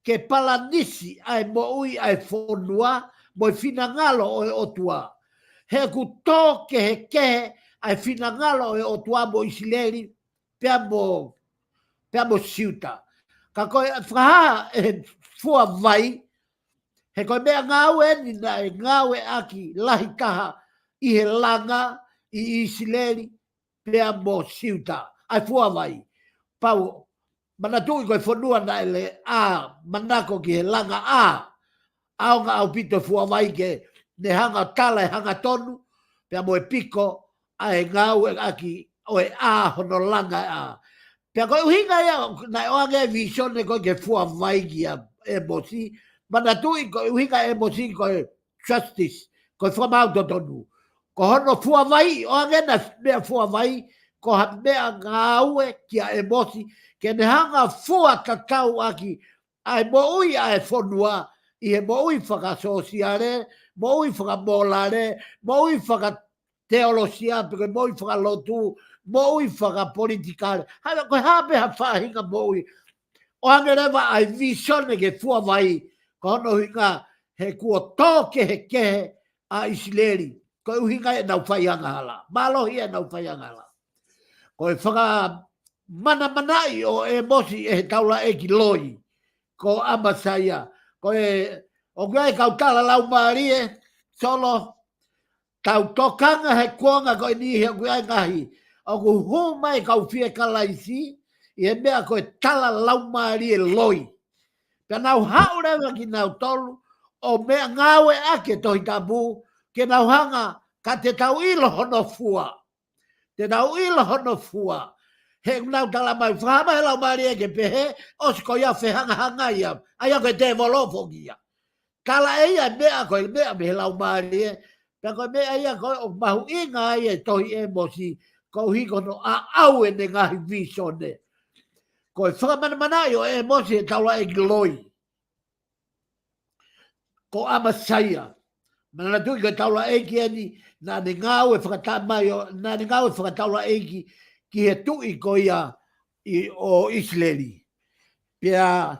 ke palanisi ʻa e moʻui ʻa e fonua, mo e finangalo ʻo e ʻOtua. He ʻoku tō kehekehe ʻa e finangalo ʻo e ʻOtua mo ʻIsileli, pea mo, pea mo Siuta. Ka ko e fakahā ʻe he fua vai, he ko e meʻangāue eni naʻe ngāueʻaki lahi taha ʻi he langa ʻi ʻIsileli, pea mo Siuta. ʻA e fua vai. Pau, manatuʻi ko e fonua naʻe lea manako ki he langa ʻā. ʻAonga ʻaupito fua vai ke ne hanga tala e hangatonu, pea mo e piko, ʻa e ngāueʻaki ʻo e ʻā hono langa e ʻā. Pea ko e ʻuhinga ia, naʻe ʻoange e visone ko ē ke fua vai kia ʻĒmosi, manatuʻi ko e ʻuhinga ʻa ʻĒmosi ko e justice, ko e fakamaau totonu. Ko hono fua vai, ʻoange ʻena meʻa fua vai, ko ha meʻangāue kia ʻĒmosi, ke ne hanga fua tatau ʻaki ʻa e moʻui ʻa e fonua, ʻi he moʻui fakasōsiale, moʻui fakamōlale, moʻui fakateolosia, pe ko e moʻui fakalotu, moʻui fakapolitikale. Hā, ko e hā pē ha faʻahinga moʻui. ʻOange leva ʻa e visone ke fua vai, ko hono ʻuhinga he kuo tō kehekehe ʻa ʻIsileli. Ko e ʻuhinga ʻenau fai angahala. Mālohi ʻenau fai angahala. Ko e fakamanamanaʻi ʻo ʻĒmosi ʻe he taulaʻeiki loi, ko ʻAmasaia. Ko e, ʻoku ʻi ai e kau tala laumālie, Solo, tau tokanga he kuonga ko eni he ʻoku ʻi ai e ngaahi, ʻoku hū mai e kau fie Kalaisi, ʻi he meʻa ko e tala laumālie loi. Pea nau haʻu leva kinautolu, ʻo meʻangāueʻaki e Tohi Tapu, ke nau hanga, ka te tau ʻilo hono fua. Te tau ʻilo hono fua. He ʻoku nau tala mai, fakahā mai e laumālie ke pehē, ʻosi ko ia fehangahangai ia. ʻA ia ko e tēvolo foki ia. Tala ʻe ia e meʻa ko e meʻa mei he laumālie. Pea ko e meʻa ia ko e ʻoku mahuʻinga ai e tohi ʻĒmosi, koeʻuhi ko hono ʻaʻau ʻene ngaahi visone. Ko e fakamanamanaʻi ʻo ʻĒmosi ʻe he taulaʻeiki loi, ko ʻAmasaia. Manatuʻi ko e taulaʻeiki eni, naʻa ne ngāue fakatamai ʻo, naʻa ne ngāue fakataulaʻeiki ki he tuʻi ko ia ʻi, ʻo ʻIsileli. Pea,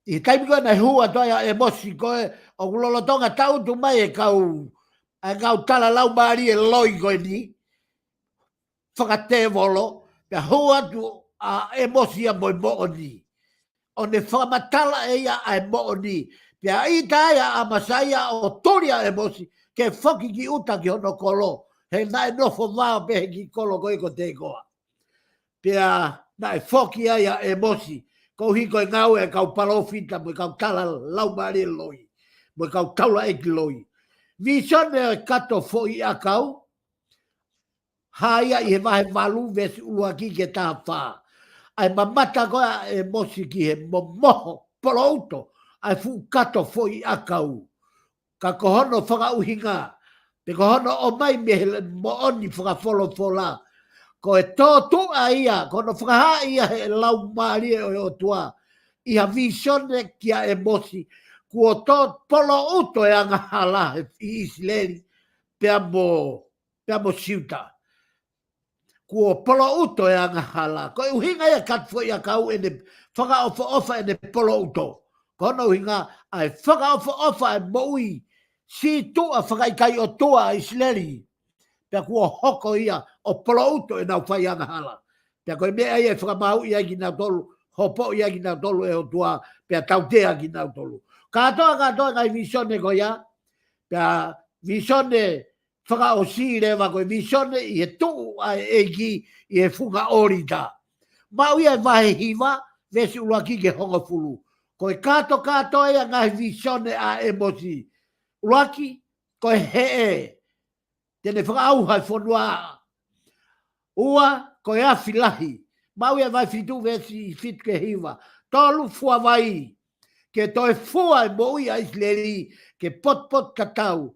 ʻi he taimi ko ē naʻe hū atu ai ʻa ʻĒmosi ko ē, ʻoku lolotonga tangutu mai e kau, ʻa e kau tala laumālie loi ko eni, fakatēvolo, pea hū atu ʻa ʻĒmosi ia mo e moʻoni. ʻO ne fakamatala ʻe ia ʻa e moʻoni. Pea ʻita ai ʻa ʻAmasaia ʻo tuli ʻa ʻĒmosi, ke foki ki ʻuta ki hono kolo. He naʻe nofo vao pē he kiʻi kolo ko ē ko Tekoa. Pea naʻe foki ai ʻa ʻĒmosi, koeʻuhi ko e ngāue ʻa e kau palōfita mo e kau tala laumālie loi, mo e kau taulaʻeiki loi. Visone ʻo e kato foʻi ʻakau, hā ia ʻi he vahe valu veesi ʻuluaki ki he taha fā. ʻA e mamata ko ē ʻa ʻĒmosi ki he momoho, polouto, ʻa e fuʻu kato foʻi ʻakau. Ka ko hono fakaʻuhinga, pe ko hono ʻomai mei he moʻoni fakafolofola. Ko e tōtuʻa ia, ko hono fakahā ia he laumālie ʻo e ʻOtua. ʻI ha visone kia ʻĒmosi, kuo tō polouto e angahala ʻi ʻIsileli, pea mo, pea mo Siuta. Kuo polouto e angahala. Ko e ʻuhinga ia e kato foʻi ʻakau ʻene fakaʻofoʻofa ʻene polouto. Ko hono ʻuhinga ʻa e fakaʻofoʻofa e moʻui sītuʻa fakaʻikaiʻotua ʻa ʻIsileli. Pea kuo hoko ia ʻo polouto ʻenau fai angahala. Pea ko e meʻa ia ʻe fakamāuʻi ai kinautolu, hopoʻi ai kinautolu ʻe he ʻOtua, pea tautea kinautolu. Kātoa, kātoa e ngaahi visone ko ia, pea visone fakaʻosi leva ko e visone ʻi he tuʻu ʻa e ʻEiki ʻi he funga ʻōlita. Maʻu ia ʻi he vahe hiva, veesi ʻuluaki ki he hongofulu. Ko e kātoa kātoa ia e ngaahi visone ʻa ʻĒmosi. ʻUluaki, ko e heʻe, te ne fakaʻauha e fonua. Ua, ko e afi lahi. Maʻu ia ʻi he vahe fitu, veesi fitu ki he hiva. Tolu, fua vai. Ke toe fua e moʻui ʻa ʻIsileli, ke potupotutatau,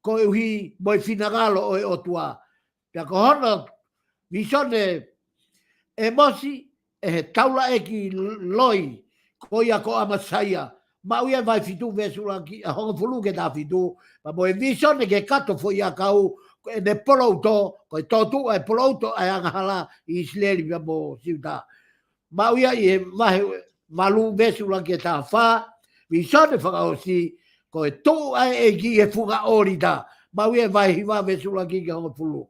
koeʻuhi mo e finangalo ʻo e ʻOtua. Pea ko hono visone ʻa ʻĒmosi, ʻe he taulaʻeiki loi, ko ia ko ʻAmasaia, Maʻu ia ʻi he vahe fitu veesi ʻuluaki, ʻa hongofulu ki he taha fitu, pea mo e vīsone ki he kato foʻiʻakau, ko ʻene polouto, ko e toʻutuʻu ʻa e polouto ʻa e angahala ʻi ʻIsileli pea mo Siuta. Maʻu ia ʻi he vahe valu veesi ʻuluaki ki he taha fā, vīsone fakaʻosi, ko e tuʻu ʻa e ʻEiki ʻi he funga ʻōlita. Maʻu ia ʻi he vahe hiva veesi ʻuluaki ki he hongofulu.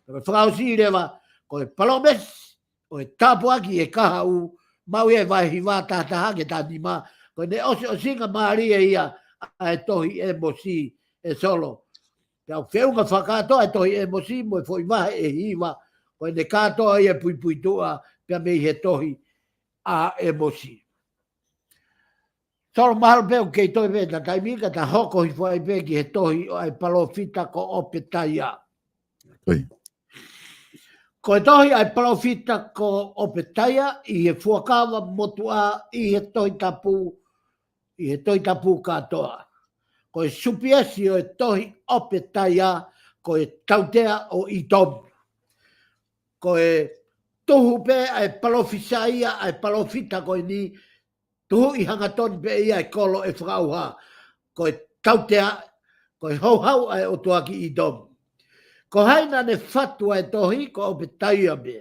Ko e fakaʻosi leva, ko e palōmesi ʻo e tāpuaki ʻi he kahaʻu, maʻu ia ʻi he vahe hiva taha taha ki he taha nima, ko ʻene ʻosiʻosingamālie ia ʻa e tohi ʻĒmosi ʻe Solo. Pea ʻoku feʻunga fakakātoa e tohi ʻĒmosi mo e foʻi vahe ʻe hiva, ko ʻene kātoa ia e puipuituʻa pea mei he tohi ʻa ʻĒmosi. Solo, mahalo pē ʻoku kei toe pē ʻeta taimi ka ta hoko hifo ai pē ki he tohi ʻo e palōfita ko ʻOpetaia. Ko e tohi ʻa e palōfita ko ʻOpetaia ʻi he Fuakava Motuʻa ʻi he Tohi Tapu, ʻi he Tohi Tapu kātoa. Ko e supiesi ʻo e tohi ʻOpetaia, ko e tautea ʻo ʻItomi. Ko e tuhu pē ʻa e palōfisai ʻa e palōfita ko eni, tuhuʻi hangatonu pē ia ʻa e kolo ʻe fakaʻauha. Ko e tautea, ko e houhau ʻa e ʻOtua ki ʻItomi. Ko hai naʻa ne fatu ʻa e tohi, ko ʻOpetaia pē.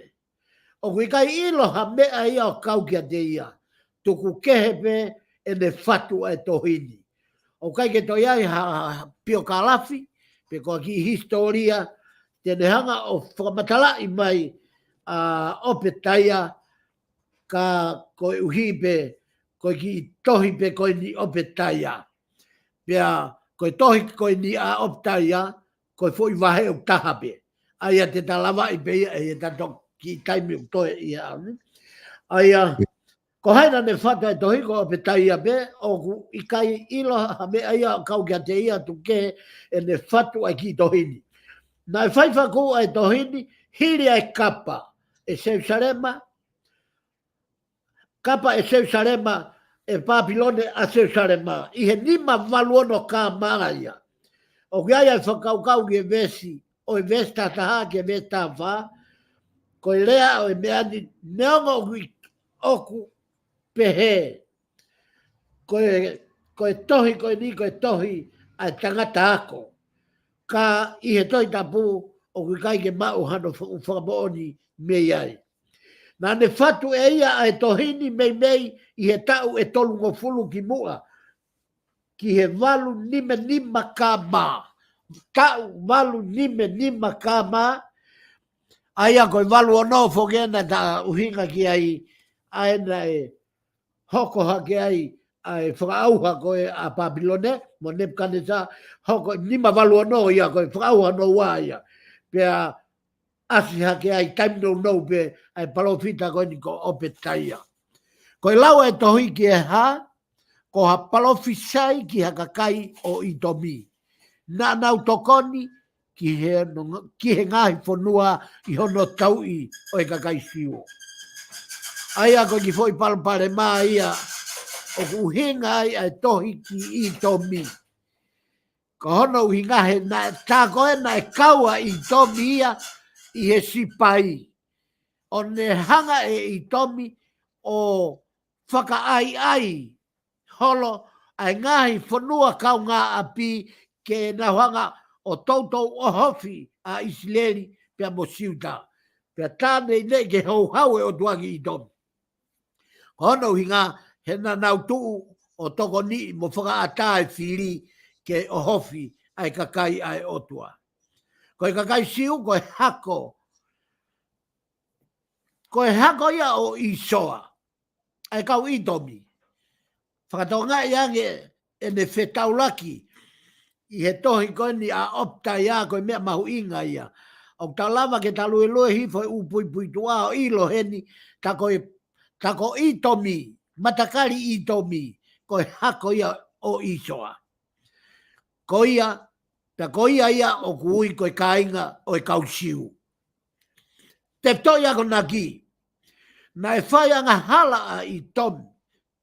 ʻOku ʻikai ʻilo ha meʻa ia ʻo kau kiate ia. Tuku kehe pē ʻene fatu ʻa e tohi ni. ʻOku ʻikai ke toe ʻi ai ha, ha piokālafi, pe ko ha kiʻi hisitōlia, te ne hanga ʻo fakamatalaʻi mai ʻa ʻOpetaia, ka koeʻuhi pē, ko e kiʻi tohi pē ko eni ʻOpetaia. Pea ko e tohi ko eni ʻa ʻOpetaia, ko e foʻi vahe ʻe taha pē. ʻA ia te ta lavaʻi pē ia ʻi heʻeta toki taimi ʻoku toe ʻi ai. ʻA ia, ko hai naʻa ne fatu ʻa e tohi, ko ʻOpetaia pē, ʻoku ʻikai ʻilo ha meʻa ia ʻo kau kiate ia, tuku kehe ʻene fatu ʻa e kiʻi tohi ni. Naʻe fai fakakaukau ʻa e tohi ni, hili ʻa e kapa ʻe Selusalema, kapa ʻe Selusalema, ʻe Pāpilone ʻa Selusalema, ʻi he nima valu ono K.M. ia. ʻOku ʻi ai ʻa e fakakaukau ki he veesi, ʻo e veesi taha taha ki he veesi taha fā, ko e lea ʻo e meʻa ni, neongo ʻoku, ʻoku pehē, ko e, ko e tohi ko eni, ko e tohi ʻa e tangata ako. Ka ʻi he Tohi Tapu, ʻoku ʻikai ke maʻu hano fa-, fakamoʻoni mei ai. Naʻa ne fatu ʻe ia ʻa e tohi ni meimei ʻi he taʻu ʻe tolungofulu ki muʻa, ki he valu nima nima K.M. Taʻu valu nima nima K.M. ʻA ia ko e valu ono foki ena ta ʻuhinga ki ai, ʻa ena ʻe hoko hake ai ʻa e fakaʻauha ko ē ʻa Pāpilone mo Nepukanesa, hoko nima valu ono ia ko e fakaʻauha hono ua ia. Pea ʻasi hake ai taimi nounou pē ʻa e palōfita ko eni ko ʻOpetaia. Ko e lau ʻa e tohi ki he hā, ko ha palōfisai ki ha kakai ʻo ʻItomi. Naʻa nau tokoni ki he, ki he ngaahi fonua ʻi hono tauʻi ʻo e kakai Siu. ʻA ia ko e kiʻi foʻi palopalema ia ʻoku ʻuhinga ai ʻa e tohi ki ʻItomi. Ko hono ʻuhinga he naʻe tā ko ē naʻe kau ʻa ʻItomi ia ʻi he sipai. ʻO ne hanga ʻe ʻItomi ʻo fakaʻaiʻai holo ʻa e ngaahi fonua kaungāʻapi ke nau hanga ʻo toutou ʻohofi ʻa ʻIsileli pea mo Siuta. Pea tā neineʻi ke houhau e ʻOtua ki ʻItomi. Ko hono ʻuhinga he naʻa nau tuʻu ʻo tokoniʻi mo fakaʻatā e fili ke ʻohofi ʻa e kakai ʻa e ʻOtua. Ko e kakai Siu ko e hako, ko e hako ia ʻo ʻĪsoa, ʻa e kau ʻItomi. Fakatokangaʻi ange ʻene fetaulaki ʻi he tohi ko eni ʻa ʻOpetaia, ko e meʻa mahuʻinga ia. ʻOku tau lava ke ta luelue hifo e ʻū puipuituʻa ʻo ʻilo heni, tā ko e, tā ko ʻItomi, matakali ʻItomi, ko e hako ia ʻo ʻĪsoa. Ko ia, tā ko ia ia ʻoku ui ko e kāinga ʻo e kau Siu. Tefitoʻi akonaki, naʻe fai angahala ʻa ʻItomi,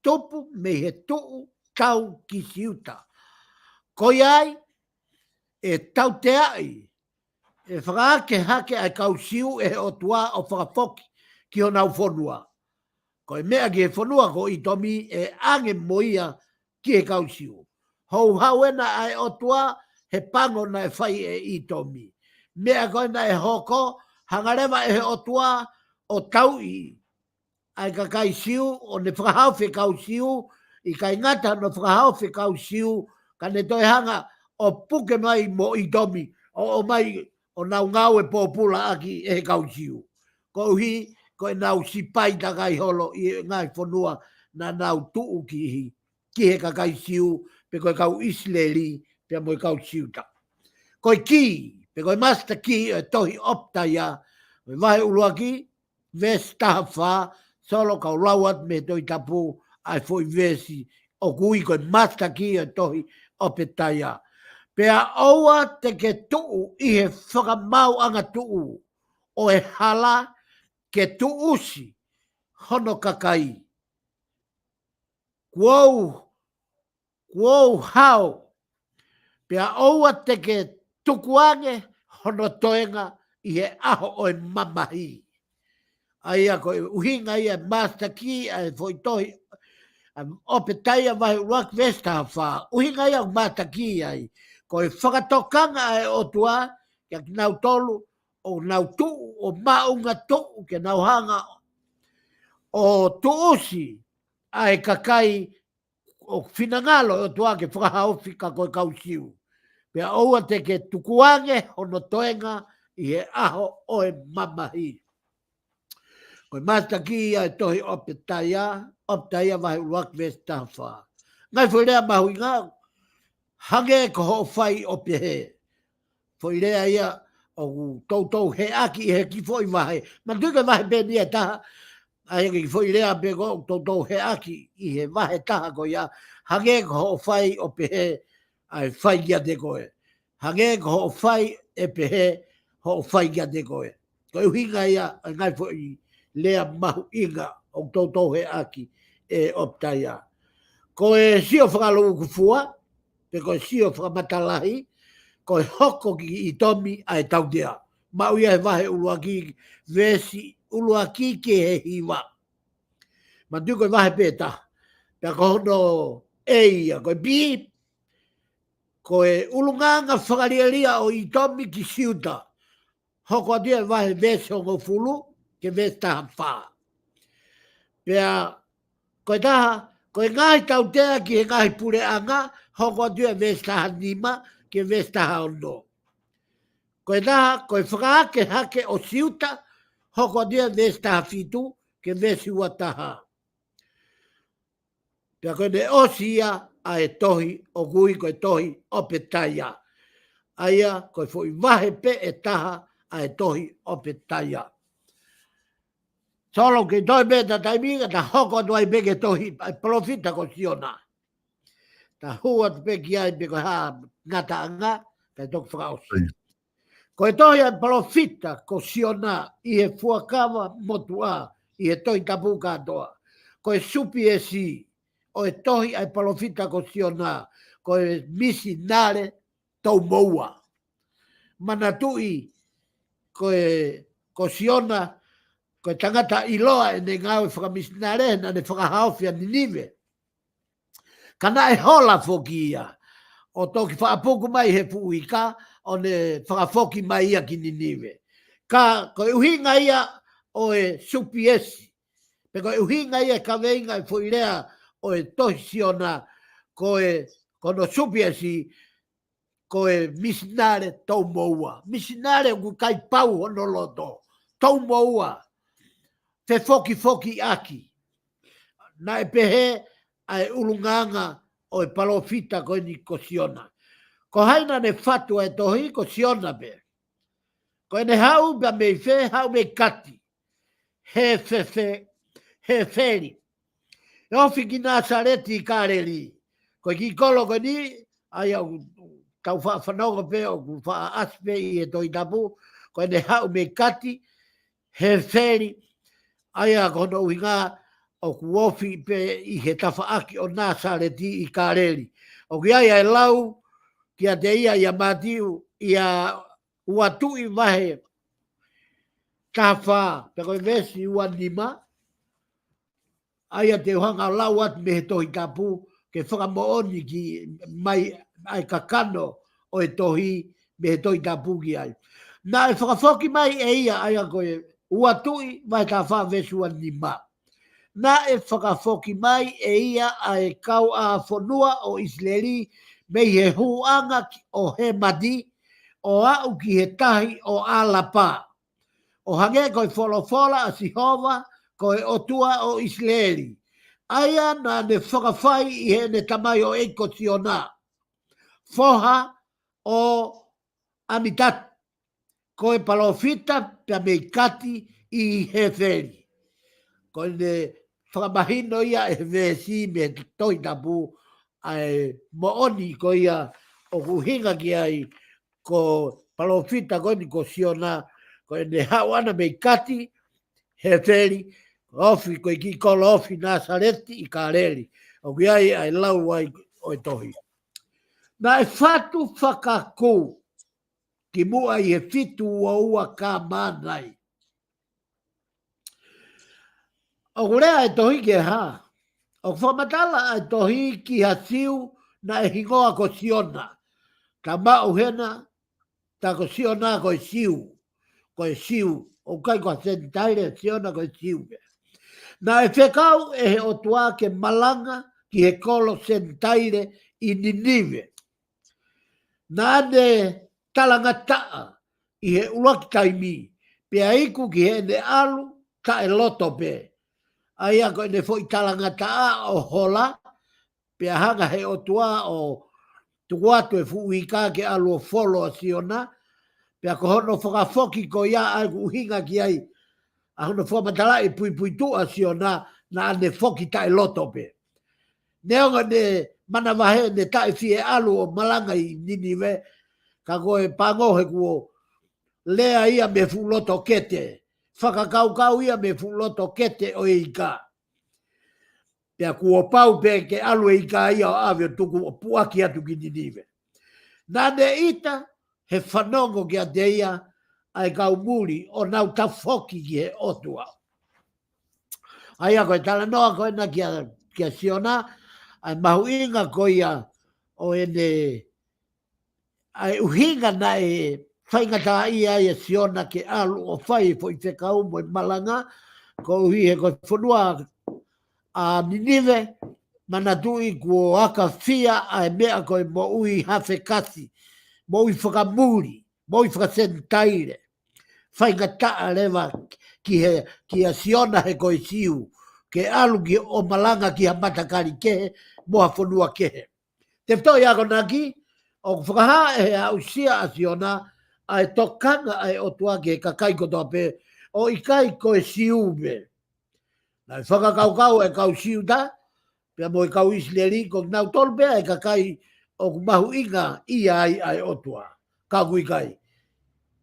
tupu mei he tuʻu tau ki Siuta. Ko ia ai, ʻe tauteaʻi, ʻe fakaake hake ʻa e kau Siu ʻe he ʻOtua ʻo fakafoki ki honau fonua. Ko e meʻa ki he fonua ko ʻItomi ʻe ʻange mo ia ki he kau Siu. Houhau ena ʻa e ʻOtua he pango naʻe fai ʻe ʻItomi. Meʻa ko ē naʻe hoko, hanga leva ʻe he ʻOtua ʻo tauʻi ʻa e kakai Siu, ʻo ne fakahaofi e kau Siu, ʻikai ngata hono fakahaofi e kau Siu, ka ne toe hanga ʻo puke mai mo ʻItomi, ʻo, ʻomai ʻo nau ngāue pōpula ʻaki ʻe he kau Siu. Koeʻuhi, ko ʻenau sipai takai holo ʻi he ngaahi fonua naʻa nau tuʻu ki he, ki he kakai Siu, pe ko e kau ʻIsileli, pea mo e kau Siuta. Ko e kī, pe ko e master key ʻo e tohi ʻOpetaia, ʻo e vahe ʻuluaki, veesi taha fā, Solo, kau lau atu mei he Tohi Tapu ʻa e foʻi veesi ʻoku ui ko e master key ʻo e tohi ʻOpetaia. Pea ʻoua te ke tuʻu ʻi he fakamaauʻanga tuʻu ʻo e hala ke tuʻusi hono kakai. Kuo u, kuo u hao, pea ʻoua te ke tukuange hono toenga ʻi he ʻaho ʻo e mamahi. ʻA ia ko e ʻuhinga ia e master key ʻa e foʻi tohi, ʻa ʻOpetaia vahe ʻuluaki veesi taha fā. ʻUhinga ia ʻoku master key ai. Ko e fakatokanga ʻa e ʻOtua, kia kinautolu, ʻoku nau tuʻu, ʻo maʻunga tuʻu, ke nau hanga ʻo tuʻusi ʻa e kakai ʻoku finangalo e ʻOtua ke fakahaofi, ka ko e kau Siu. Pea ʻoua te ke tukuange hono toenga ʻi he ʻaho ʻo e mamahi. Ko e master key ia e tohi ʻOpetaia, ʻOpetaia vahe ʻuluaki veesi taha fā. Ngaahi foʻi lea mahuʻinga, hangē ko hoʻo fai ʻo pehē. Foʻi lea ia ʻoku toutou heʻaki ʻi he kiʻi foʻi vahe. Manatuʻi ko e vahe pē eni ʻe taha, ʻa ia ko e kiʻi foʻi lea pē ko ē ʻoku toutou heʻaki ʻi he vahe taha ko ia, hangē ko hoʻo fai ʻo pehē, ʻa e fai kiate koe. Hangē ko hoʻo fai ʻe pehē, hoʻo fai kiate koe. Ko e ʻuhinga ia ʻa e ngaahi foʻi lea mahuʻinga ʻoku toutou heʻaki ʻe ʻOpetaia. Ko e sio fakalūkufua, pe ko e sio fakamatalahi, ko e hoko ki ʻItomi ʻa e tautea. Maʻu ia he vahe ʻuluaki, veesi ʻuluaki ki he hiva. Manatuʻi ko e vahe pē taha. Pea ko hono ʻe ia, ko e B, ko e ʻulungaanga fakalielia ʻo ʻItomi ki Siuta. Hoko atu ia he vahe veesi hongofulu, ki he veesi taha fā. Pea, ko e taha, ko e ngaahi tautea ki he ngaahi puleʻanga, hoko atu ia he veesi taha nima, ki he veesi taha ono. Ko e taha, ko e fakaake hake ʻo Siuta, hoko atu ia he veesi taha fitu, ki he veesi ua taha. Pea ko ʻene ʻosi ia ʻa e tohi, ʻoku ui ko e tohi ʻOpetaia. ʻA ia, ko e foʻi vahe pē ʻe taha ʻa e tohi ʻOpetaia. Solo, ke toe pē ta taimi, ka ta hoko atu ai pē ki he tohi ʻa e palōfita ko Siona. Ta hū atu pē ki ai pē ko e hā ngataʻanga, kae toki fakaʻosi. Ko e tohi ʻa e palōfita ko Siona ʻi he Fuakava Motuʻa, ʻi he Tohi Tapu kātoa. Ko e supiesi ʻo e tohi ʻa e palōfita ko Siona, ko e misinale toumoua. Manatuʻi ko e, ko Siona, ko e tangata ʻiloa ʻene ngāue fakamisinale, naʻa ne fakahaofi ʻa Ninive. Ka naʻe hola foki ia, ʻo toki fakapuku mai he fuʻu ika, ʻo ne fakafoki mai ia ki Ninive. Ka ko e ʻuhinga ia ʻo e supiesi, pe ko e ʻuhinga ia e kaveinga e foʻi lea ʻo e tohi Siona, ko e, ko hono supiesi, ko e misinale toumoua. Misinale ʻoku ʻikai pau hono loto. Toumoua. Fefokifokiʻaki. Naʻe pehē ʻa e ʻulungaanga ʻo e palōfita ko eni ko Siona. Ko hai naʻa ne fatu ʻa e tohi? Ko Siona pē. Ko ʻene haʻu pea mei fē? Haʻu mei Kati. Hefefe-, Hefeli. ʻE ofi ki Nāsaleti ʻi Kāleli. Ko e kiʻi kolo ko eni, ʻa ia ʻoku tau faʻa fanongo pē, ʻoku faʻa ʻasi pē ʻi he Tohi Tapu, ko ʻene haʻu mei Kati Hefeli, ʻa ia ko hono ʻuhinga ʻoku ofi pē ʻi he tafaʻaki ʻo Nāsaleti ʻi Kāleli. ʻOku ʻi ai ʻa e lau kiate ia ʻia Mātiu, ʻia Ua Tuʻi vahe taha fā, pea ko e veesi ua nima, ʻa ia te u hanga ʻo lau atu mei he Tohi Tapu, ke fakamoʻoni ki mai ʻa e kakano ʻo e tohi mei he Tohi Tapu ki ai. Naʻe fakafoki mai ʻe ia, ʻa ia ko e Ua Tuʻi vahe taha fā veesi ua nima. Naʻe fakafoki mai ʻe ia ʻa e kauʻāfonua ʻo ʻIsileli mei he hūʻanga ki, ʻo Hemati, ʻo aʻu ki he tahi ʻo ʻAlapā, ʻo hangē ko e folofola ʻa Sihova ko e ʻOtua ʻo ʻIsileli, ʻa ia naʻa ne fakafai ʻi heʻene tamaioʻeiki ko Siona, foha ʻo ʻAmitati, ko e palōfita pea mei Kati ʻi Hefeli. Ko ʻene fakamahino ia ʻe he veesi mei he Tohi Tapu ʻa e moʻoni ko ia ʻoku ʻuhinga ki ai ko e palōfita ko eni ko Siona, ko ʻene haʻu ʻana mei Kati Hefeli, ofi ko e kiʻi kolo ofi Nasaleti ʻi Kāleli, ʻoku ʻi ai ʻa e lau ai ʻo e tohi. Naʻe fatu fakakū ki muʻa ʻi he fitu ua ua K M A. ʻOku lea e tohi ki he hā? ʻOku fakamatala ʻa e tohi ki ha Siu naʻe hingoa ko Siona. Ka maʻu hena, tā ko Siona ko e Siu. Ko e Siu. ʻOku ʻikai ko ha Senitaile, Siona ko e Siu. Naʻe fekau ʻe he ʻOtua ke malanga ki he kolo Senitaile ʻi Ninive. Naʻa ne talangataʻa ʻi he ʻuluaki taimi, pea iku ki heʻene ʻalu taʻeloto pē. ʻA ia ko ʻene foʻi talangataʻa ʻo hola, pea hanga he ʻOtua ʻo tuku atu e fuʻu ika ke ʻalu ʻo folo ʻa Siona, pea ko hono fakafoki ko ia ʻa ia ʻoku ʻuhinga ki ai ʻa hono fakamatalaʻi e puipuituʻa ʻa Siona, naʻa ne foki taʻeloto pē. Neongo ʻene manavahē ʻene taʻefie ʻalu ʻo malanga ʻi Ninive, ka ko e pango he kuo lea ia mei he fuʻu loto kete, fakakaukau ia mei he fuʻu loto kete ʻo e ika. Pea kuo pau pē ke ʻalu e ika ia ʻo ʻave ʻo tuku ʻo puʻaki atu ki Ninive. Naʻa ne ʻita he fanongo kiate ia ʻa e kau muli ʻo nau tafoki ki he ʻOtua. ʻA ia ko e talanoa ko ena kia, kia Siona, ʻa e mahuʻinga ko ia ʻo ʻene, ʻa e ʻuhinga naʻe faingataʻaʻia ai ʻa Siona ke ʻalu ʻo fai e foʻi fekau mo e malanga, koeʻuhi he ko e fonua ʻa Ninive, manatuʻi kuo ʻakafia ʻa e meʻa ko e moʻui hafekasi, moʻui fakamuli, moʻui fakasenitaile. Faingataʻa leva ki he, kia Siona he ko e Siu, ke ʻalu ki ʻo malanga ki ha matakali kehe, mo ha fonua kehe. Tefitoʻi akonaki, ʻoku fakahā ʻe he aʻusia ʻa Siona ʻa e tokanga ʻa e ʻOtua ki he kakai kotoa pē, ʻo ʻikai ko e Siu pē. Naʻe fakakaukau e kau Siuta, pea mo e kau ʻIsileli, ko kinautolu pē ʻa e kakai ʻoku mahuʻingaʻia ai ʻa e ʻOtua. Ka ʻoku ʻikai.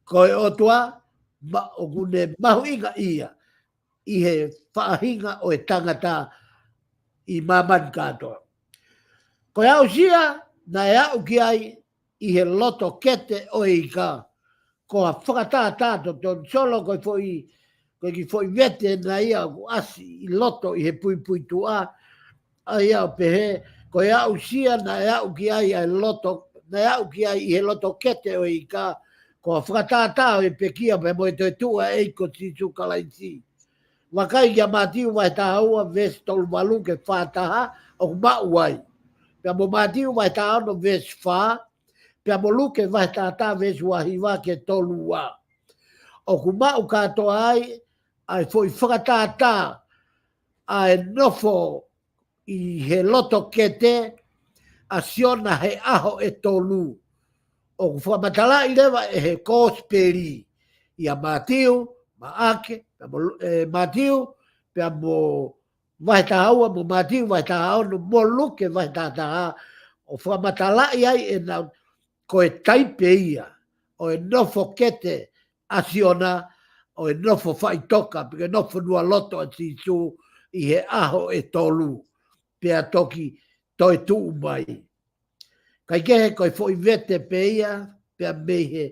Ko e ʻOtua, ma, ʻoku ne mahuʻingaʻia ʻi he faʻahinga ʻo e tangata ʻi māmani kātoa. Ko e aʻusia naʻe aʻu ki ai ʻi he loto kete ʻo e ika, ko ha fakatātā totonu, solo ko e foʻi, ko e kiʻi foʻi vete naʻe ʻasi ʻi loto ʻi he puipuituʻa, ʻa ia ʻo pehē, ko e aʻusia naʻe aʻu ki ai ʻa e loto, naʻe aʻu ki ai ʻi he loto kete ʻo e ika, ko ha fakatātā ʻo e pekia pea mo e toetuʻu ʻa e ʻEiki ko Sīsū Kalaisi. Vakai kia Mātiu vahe taha ua veesi tolu valu ki he fā taha, ʻoku maʻu ai. Pea mo Mātiu vahe taha ono veesi fā, pea mo Luke vahe taha taha veesi ua hiva ki he tolu ua. ʻOku maʻu kātoa ai ʻa e foʻi fakatātā ʻa e nofo ʻi he loto kete ʻa Siona he ʻaho ʻe tolu. ʻOku fakamatalaʻi leva ʻe he Kosipeli, ʻia Mātiu, Maʻake, pea mo Lu-, ʻe, Mātiu, pea mo vahe taha ua, mo Mātiu vahe taha ono, mo Luke vahe taha taha, ʻo fakamatalaʻi ai ʻenau, ko e taipe ia ʻo e nofo kete ʻa Siona, ʻo e nofo faʻitoka, pe ko e nofo nualoto ʻa Sīsū ʻi he ʻaho ʻe tolu, pea toki toetuʻu mai. Kaikehe ko e foʻi vete pē ia, pea mei he,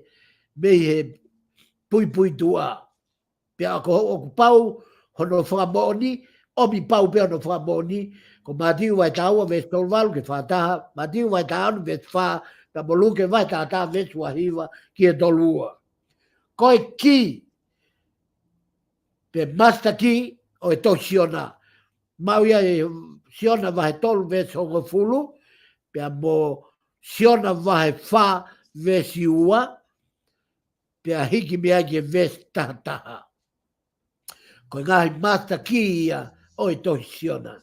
mei he puipuituʻa. Pea ko ʻoku pau hono fakamoʻoni, ʻomi pau pē hono fakamoʻoni, Ko Mātiu vahe taha ua veesi tolu valu ki he fā taha, Mātiu vahe taha ono veesi fā, pea mo Luke vahe taha taha veesi ua hiva ki he tolu ua. Ko e kī pe master key ʻo e tohi Siona. Maʻu ia ʻi Siona vahe tolu veesi hongofulu, pea mo Siona vahe fā veesi ua, pea hiki mei ai ki he veesi taha taha. Ko e ngaahi master key ia ʻo e tohi Siona.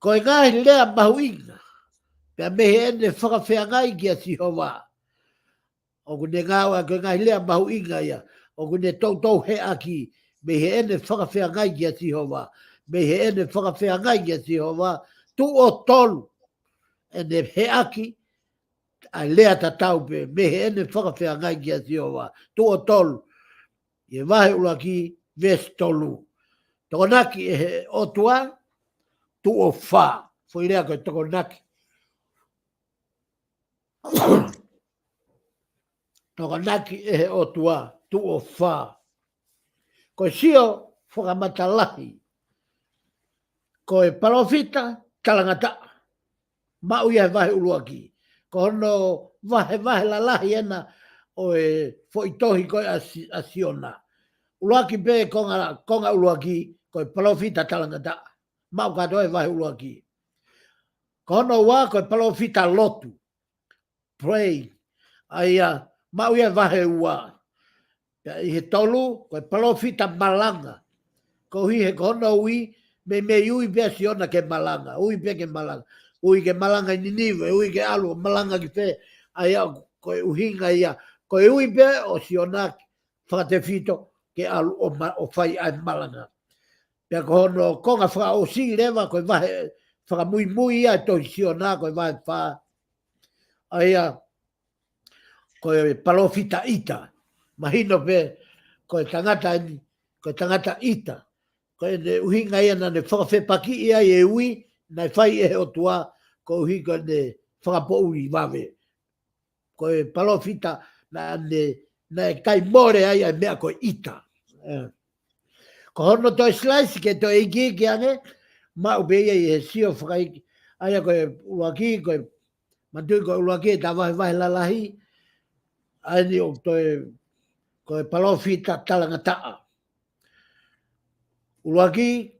Ko e ngaahi lea mahuʻinga, pea mei heʻene fakafeangai kia Sihova. ʻOku ne ngāueʻaki e ngaahi lea mahuʻinga ia. ʻOku ne toutou heʻaki, mei heʻene fakafeangai kia Sihova. Mei heʻene fakafeangai kia Sihova. Tuʻo tolu ʻene heʻaki ʻa e lea tatau pē, mei heʻene fakafeangai kia Sihova. Tuʻo tolu. ʻI he vahe ʻuluaki, veesi tolu. Tokonaki ʻe he ʻOtua, tuʻo fā. Foʻi lea ko e tokonaki. Tokonaki ʻe he ʻOtua, tuʻo fā. Ko e sio fakamatalahi. Ko e palōfita talangataʻa. Maʻu ia he vahe ʻuluaki. Ko hono vahevahe lalahi ena ʻo e foʻi tohi ko ē ʻa Si-, ʻa Siona. ʻUluaki pē konga, konga ʻuluaki, ko e palōfita talangataʻa. Maʻu kātoa he vahe ʻuluaki. Ko hono ua, ko e palōfita lotu. Pray. ʻA ia, maʻu ia he vahe ua. Pea ʻi he tolu, ko e palōfita malanga. Koeʻuhi he ko hono ui, meimei ui pē ʻa Siona ke malanga. Ui pē ke malanga. Ui ke malanga ʻi Ninive, ui ke ʻalu ʻo malanga ki fē. ʻA ia, ko e ʻuhinga ia. Ko e ui pē ʻo Siona fakatefito ke ʻalu ʻo ma-, ʻo fai ʻa e malanga. Pea ko hono konga fakaʻosi leva ko e vahe fakamuimui ia ʻa e tohi Siona ko e vahe fā. ʻA ia, ko e palōfita ʻita. Mahino pē, ko e tangata eni, ko e tangata ʻita. Ko ʻene ʻuhinga ia naʻa ne fakafepakiʻi ai e ui, naʻe fai ʻe he ʻOtua, koeʻuhi ko ʻene fakapoʻuli vave. Ko e palōfita naʻa ne, naʻe ʻikai mole ai ʻa e meʻa ko e ʻita. ʻE. Ko hono toe silaisi ke toe ikiiki ange, maʻu pē ia ʻi he sio fakaiki. ʻA ia ko e ʻuluaki, ko e manatuʻi ko e ʻuluaki ʻeta vahevahe lalahi, ʻa eni ʻoku toe, ko e palōfita talangataʻa. ʻUluaki,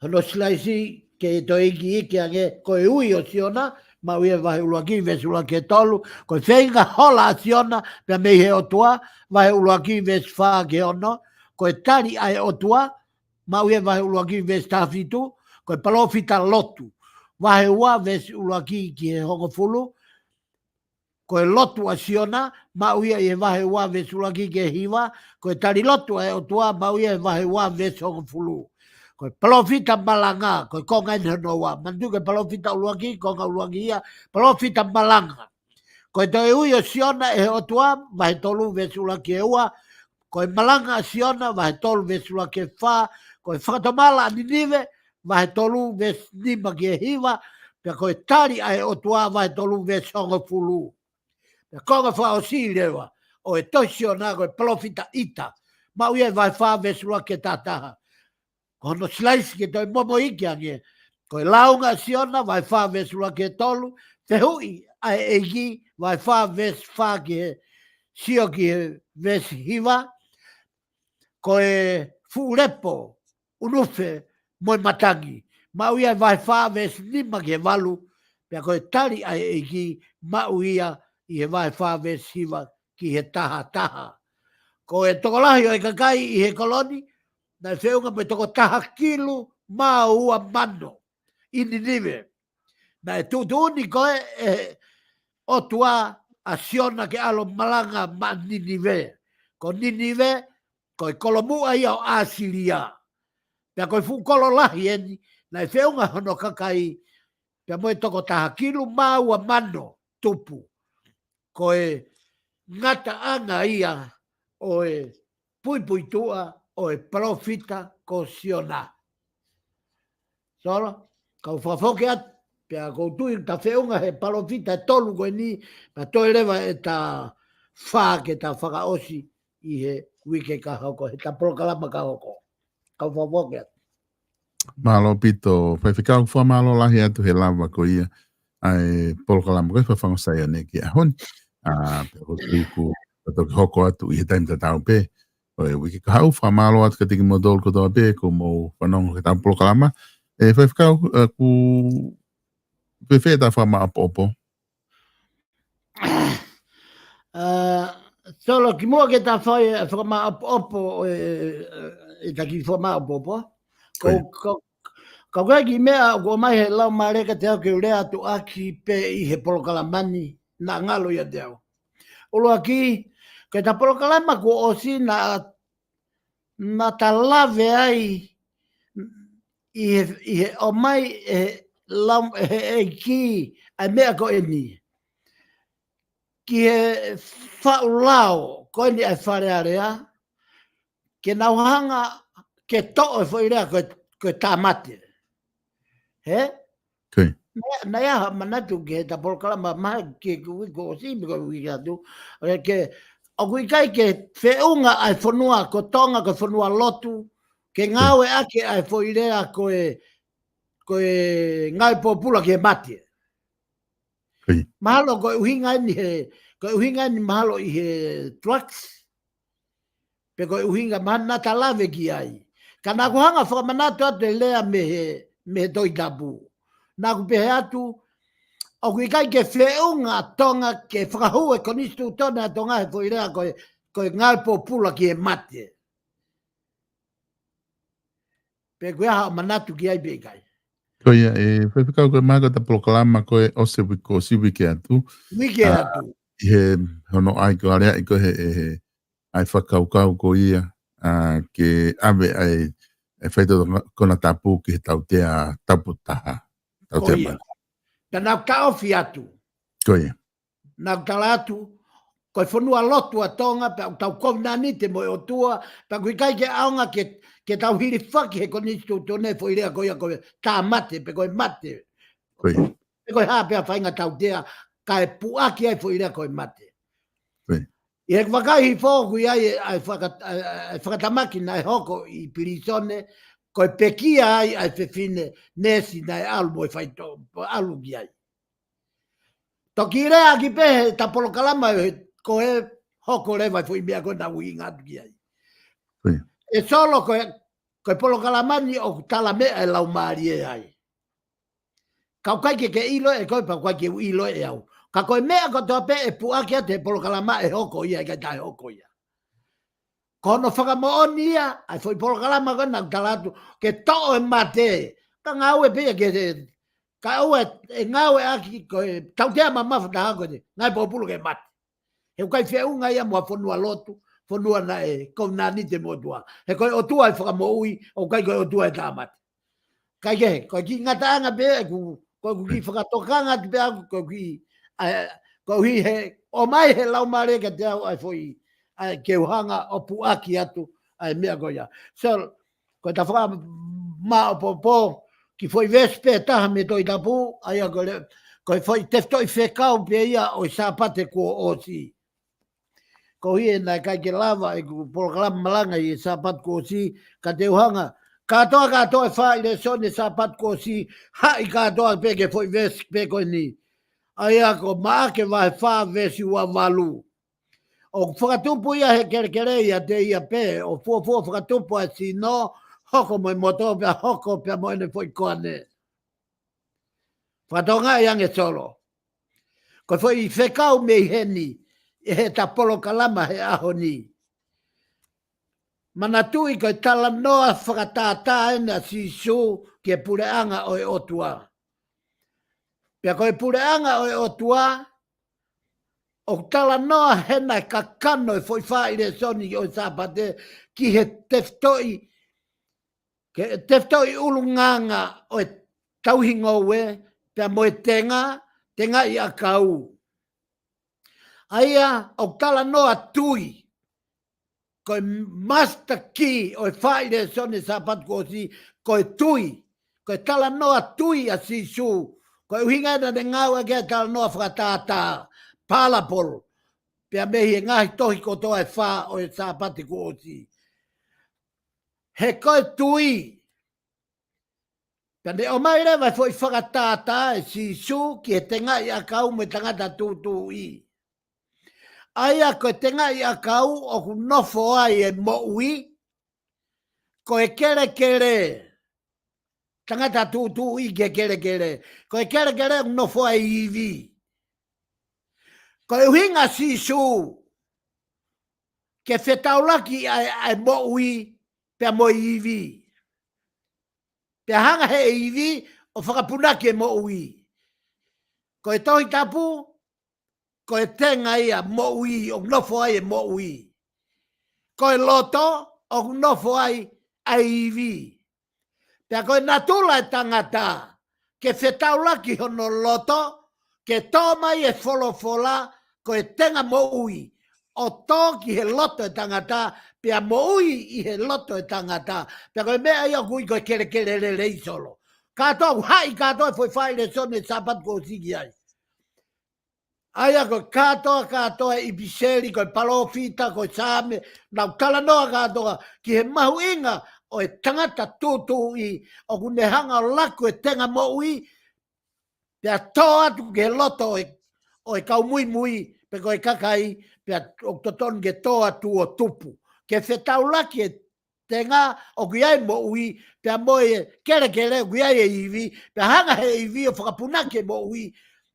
hono silaisi ke toe ikiiki ange, ko e ui ʻo Siona, maʻu ia he vahe ʻuluaki, veesi ʻuluaki ki he tolu, ko e feinga hola ʻa Siona, pea mei he ʻOtua, vahe ʻuluaki, veesi fā ki he ono, ko e tali ʻa e ʻOtua, maʻu ia he vahe ʻuluaki, veesi taha fitu, ko e palōfita lotu, vahe ua, veesi ʻuluaki ki he hongofulu, ko e lotu ʻa Siona, maʻu ia ʻi he vahe ua veesi ʻuluaki ki he hiva, ko e tali lotu ʻa e ʻOtua, maʻu ia he vahe ua veesi hongofulu. Ko e palōfita malanga, ko e konga eni hono ua, manatuʻi ko e palōfita ʻuluaki, konga ʻuluaki ia, palōfita malanga. Ko e toe ui ʻo Siona ʻe he ʻOtua, vahe tolu veesi ʻuluaki ki he ua, ko e malanga ʻa Siona, vahe tolu veesi ʻuluaki ki he fā, ko e fakatomala ʻa Ninive, vahe tolu veesi nima ki he hiva, pea ko e tali ʻa e ʻOtua, vahe tolu veesi hongofulu. Pea konga fakaʻosi leva, ʻo e tohi Siona ko e palōfita ʻita, maʻu ia he vahe fā veesi ʻuluaki ki he taha taha. Ko hono silaisi ke toe momoʻi ange, ko e lāunga ʻa Siona, vahe fā veesi ʻuluaki ki he tolu, fehuʻi ʻa e ʻEiki, vahe fā veesi fā ki he sio ki he veesi hiva, ko e fuʻu lepo, ʻunufe mo e matangi. Maʻu ia he vahe fā veesi nima ki he valu, pea ko e tali ʻa e ʻEiki, maʻu ia ʻi he vahe fā veesi hiva ki he taha taha. Ko e tokolahi ʻo e kakai ʻi he kolo ni, naʻe feʻunga mo e toko taha kilu mā ua mano ʻi Ninive. Naʻe tuʻutuʻuni ko ē ʻe he ʻOtua ʻa Siona ke ʻalu ʻo malanga maʻa Ninive. Ko Ninive, ko e kolomuʻa ia ʻo ʻAsilia. Pea ko e fuʻu kolo lahi eni, naʻe feʻunga hono kakai, pea mo e toko taha kilu mā ua mano tupu. Ko e ngataʻanga ia ʻo e puipuituʻa ʻo e palōfita ko Siona. Solo, kau fakafoki atu, pea ʻoku ou tui ʻoku ta feʻunga he palōfita ʻe tolu ko eni, pea toe leva ʻeta fā ke ta fakaʻosi ʻi he uike ka hoko, heʻeta polokalama ka hoko. Kau fakafoki atu. Mālō ʻaupito, Faifekau, fakamālō lahi atu he lava ko ia ʻa e polokalama ko e Fafangu Saione ki he ʻaho ni. ʻA, pea ʻoku ou tui kuo toki hoko atu ʻi he taimi tatau pē ʻo e uike kahaʻu. Fakamālō atu kiate kimoutolu kotoa pē kuo mou fanongo ki heʻetau polokalama. ʻE Faifekau, ʻa, ʻoku fēfē ʻetau fakamaʻopoʻopo? ʻA, Solo, kimuʻa ke ta fai, ʻa, fakamaʻopoʻopo, ʻe, ʻe, ʻe taki fakamaʻopoʻopo. Ko, Ko ia. ko, ko e kiʻi meʻa ʻoku ʻomai he Laumālie kiate au ke u lea atu ʻaki pē ʻi he polokalama ni, naʻa ngalo ʻiate au. ʻUluaki, ko ʻeta polokalama kuo ʻosi naʻa, naʻa ta lave ai ʻi he, ʻi he ʻomai ʻe he Lau-, ʻe he ʻEiki ʻa e meʻa ko eni ki he faʻu lao ko eni ʻa e Fale Alea, ke nau hanga ke toʻo e foʻi lea ko e, ko e tāmate. Hē? Ko ia. Naʻe, naʻe ʻi ai haʻaku manatu ki heʻeta polokalama mai ki he uike kuo ʻosi pe ko e uike atu. ʻE ke, ʻoku ʻikai ke feʻunga ʻa e fonua ko Tonga ko e fonua lotu, ke ngāueʻaki ʻa e foʻi lea ko e, ko e ngāue pōpula ki he mate. Ko ia. Mahalo ko e ʻuhinga eni he, ko e ʻuhinga eni mahalo ʻi he drugs. Pe ko e ʻuhinga mahalo naʻa ta lave ki ai. Ka naʻa ku hanga fakamanatu atu e lea mei he, mei he Tohi Tapu. Naʻa ku pehē atu, ʻoku ʻikai ke feʻunga Tonga ke fakahū e konisitūtone ʻa Tonga he foʻi lea ko e, ko e ngāue pōpula ki he mate. Pe ko e hā haʻo manatu ki ai pe ʻikai? Ko ia, ʻe Faifekau, ko e mahalo ko ʻeta polokalama ko e ʻosi e uike kuo ʻosi, uike atu. Uike ʻA, atu. ʻI he hono ʻai ko e aleaʻi ko e he, he, ʻa e fakakaukau ko ia, ʻa, ke ʻave ʻa e, ʻa e faitoʻo konatapu ki he tautea tapu taha. Tautea Ko ia. mate. Pea naʻa ku taʻofi atu. Ko ia. Naʻa ku tala atu, ko e fonua lotu ʻa Tonga, pea ʻoku tau kovinānite mo e ʻOtua, pea ʻoku ʻikai ke ʻaonga ke, ke tau hilifaki he konisitūtone foʻi lea ko ia ko e tāmate, pe ko e mate. Ko ia. Pe ko e hā pē ʻa e faʻahinga tautea, kae puʻaki ai foʻi lea ko e mate. Ko ia. ʻI heʻeku vakai hifo ʻoku ʻi ai ʻa e faka-, ʻa e, ʻa e fakatamaki naʻe hoko ʻi pilīsone, ko e pekia ai ʻa e fefine neesi naʻe ʻalu mo e faitoʻo, ʻalu ki ai. Toki lea ʻaki pē heʻeta polokalama he ko e hoko leva e foʻi meʻa ko ē naʻa ku ʻuhinga atu ki ai. Ko ia. ʻE Solo, ko e, ko e polokalama ni ʻoku tala meʻa e Laumālie ai. Ka ʻoku ʻikai ke ke ʻilo ʻe koe pea ʻoku ʻikai ke u ʻilo ʻe au. Ka ko e meʻa kotoa pē ʻe puʻaki atu he polokalama ʻe hoko ia, ʻikai toe hoko ia. Ko hono fakamoʻoni ia, ʻa e foʻi polokalama ko ē naʻa ku tala atu, ke toʻo e mate. Ka ngāue pē ia ke, ka ʻoua ʻe ngāueʻaki ko e tautea mamafa taha ko e ngāue pōpula ki he mate. He ʻoku ʻikai feʻunga ia mo ha fonua lotu, fonua naʻe kovinānite mo e ʻOtua. He ko e ʻOtua ʻe fakamoʻui, ʻoku ʻikai ko e ʻOtua ʻe tāmate. Kae kehe, ko e kiʻi ngataʻanga pē ʻeku, ko ʻeku kiʻi fakatokanga atu pē ʻaku, ko e kiʻi, ʻa, koeʻuhi he, ʻomai he Laumālie kiate au ʻa e foʻi, ʻa e ke u hanga ʻo puʻaki atu ʻa e meʻa ko ia. So, ko ʻeta fakamaʻopoʻopo, kiʻi foʻi veesi pē ʻe taha mei he Tohi Tapu, ʻa ia ko e, ko e foʻi tefitoʻi fekau pē ia ʻo e Sāpate kuo ʻosi. Koeʻuhi he naʻe ʻikai ke lava ʻeku polokalama malanga ʻi he Sāpate kuo ʻosi, ka te u hanga. Kātoa, kātoa e fā ʻi he lēsoni Sāpate kuo ʻosi, haʻi kātoa pē ki he foʻi veesi pē ko eni. ʻA ia ko Maʻake vahe fā veesi ua valu. ʻOku fakatupu ia he kelekele ʻiate ia pē, ʻo fuofua fakatupu ʻa e sino, hoko mo e moto pea hoko pea mo ʻene foʻi koane. Fakatokangaʻi ange Solo. Ko e foʻi fekau mei heni, ʻi heʻeta polokalama he ʻaho ni. Manatuʻi ko e talanoa fakatātā eni ʻa Sīsū ki he puleʻanga ʻo e ʻOtua. Pea ko e puleʻanga ʻo e ʻOtua, ʻoku talanoa hena e kakano e foʻi fā ʻi he lēsoni ʻo e Sāpate ki he tefitoʻi, ke tefitoʻi ʻulungaanga ʻo e tauhi ngoue, pea mo e tenga, tengaʻi ʻakau. ʻA ia, ʻoku talanoa tui, ko e master key ʻo e fā ʻi he lēsoni Sāpate kuo ʻosi, ko e tui, ko e talanoa tui ʻa Sīsū, ko e ʻuhinga ena naʻe ngāueʻaki e talanoa fakatātā, parable, pea mei he ngaahi tohi kotoa ʻe fā ʻo e Sāpate kuo ʻosi. He ko e tui, Pea ne ʻomai leva e foʻi fakatātā ʻe Sīsū ki he tengaʻi ʻakau mo e tangata tūtuuʻi. ʻA ia ko e tengaʻi ʻakau ʻoku nofo ai e moʻui, ko e kelekele, tangata tūtuuʻi ki he kelekele, ko e kelekele ʻoku nofo ai e ivi. Ko e ʻuhinga Sīsū ke fetaulaki ʻa e, ʻa e moʻui pea mo e ivi. Pea hanga he ivi ʻo fakapunaki e moʻui. Ko e Tohi Tapu, ko e tenga ia moʻui, ʻoku nofo ai e moʻui. Ko e loto, ʻoku nofo ai ʻa e ivi. Pea ko e natula e tangata, ke fetaulaki hono loto, ke tō mai e folofola, ko e tenga moʻui, ʻo tō ki he loto e tangata, pea moʻui ʻi he loto e tangata. Pea ko e meʻa ia ʻoku ui ko e kelekele lelei Solo. Kātoa ʻoku haʻi kātoa e foʻi fai lēsoni e Sāpate kuo ʻosi ki ai. ʻA ia ko e kātoa, kātoa e ʻipiseli, ko e palōfita, ko e Saame, nau talanoa kātoa ki he mahuʻinga ʻo e tangata tūtuuʻi, ʻoku ne hanga ʻo laku e tenga moʻui, pea tō atu ki he loto ʻo e, ʻo e kau muimui, pe ko e kakai, pea ʻoku totonu ke tō atu ʻo tupu. Ke fetaulaki e tenga ʻoku ʻi ai e moʻui, pea mo e kelekele ʻoku ʻi ai e ivi, pea hanga he ivi ʻo fakapunaki e moʻui,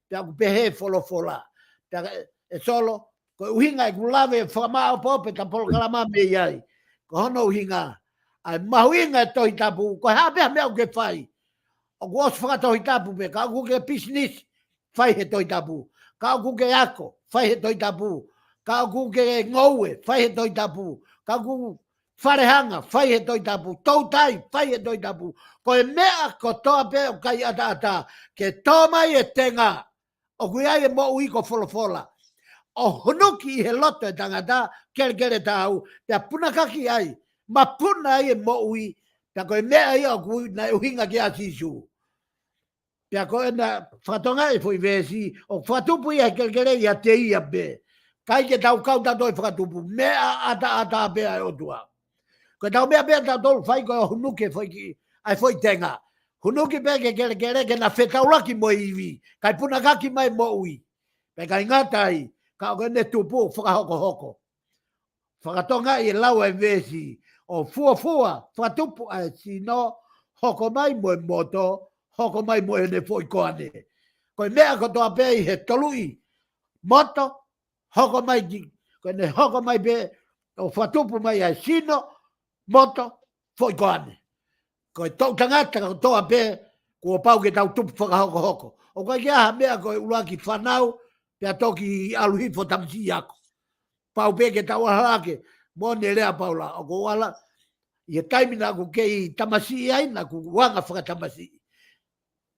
pea ʻoku pehē e folofola. Pea ʻe Solo, ko e ʻuhinga ʻeku lave fakamāʻopoʻopo ʻeta polokalama mei ai. Ko hono ʻuhinga, ʻa e mahuʻinga e Tohi Tapu, ko e hā pē ha meʻa ʻoku ke fai. ʻOku ʻosi fakatohitapu pē, ka ʻoku ke pisinisi, fai he Tohi Tapu. Ka ʻoku ke ako, fai he Tohi Tapu. Ka ʻoku ke ngoue, fai he Tohi Tapu. Ka ʻoku falehanga, fai he Tohi Tapu. Toutai, fai he Tohi Tapu. Ko e meʻa kotoa pē ʻoku ʻikai ʻataʻatā, ke tō mai e tenga, ʻoku ʻi ai e moʻui ko e folofola, ʻo hunuki ʻi he loto e tangata, kelekele tāu, pea punakaki ai, mapuna ai e moʻui, pea ko e meʻa ia ʻoku naʻe ʻuhinga ki ai ʻa Sīsū. Pea ko ʻena fakatokangaʻi e foʻi veesi, ʻoku fakatupu ia he kelekele ʻiate ia pē. ʻIkai ke tau kau tautolu ʻi he fakatupu, meʻa ʻataʻatā pē ʻa e ʻOtua. Ko ʻetau meʻa pē ʻatautolu fai ko e hunuki e foʻi ki, ʻa e foʻi tenga. Hunuki pē ki he kelekele ke na fetaulaki mo e ivi, kae punakaki mai e moʻui. Pea ʻikai ngata ai, ka ʻoku ne tupu ʻo fakahokohoko. Fakatokangaʻi e lau ʻa e veesi, ʻo fuofua, fakatupu ʻa e sino, hoko mai mo e moto, hoko mai mo ʻene foʻi koane. Ko e meʻa kotoa pē ʻi he toluʻi, moto, hoko mai ki, ko ʻene hoko mai pē, ʻo fakatupu mai ʻa e sino, moto, foʻi koane. Ko e toʻutangata kotoa pē, kuo pau ke tau tupu fakahokohoko. ʻOku ʻikai ke ʻi ai ha meʻa ko e ʻuluaki fānau, pea toki ʻalu hifo tamasiʻi ako. Pau pē ke tau ʻalu hake, moʻoni e lea ʻa Paula, ʻoku ou ʻalu, ʻi he taimi naʻa ku kei tamasiʻi ai, naʻa ku anga fakatamasiʻi.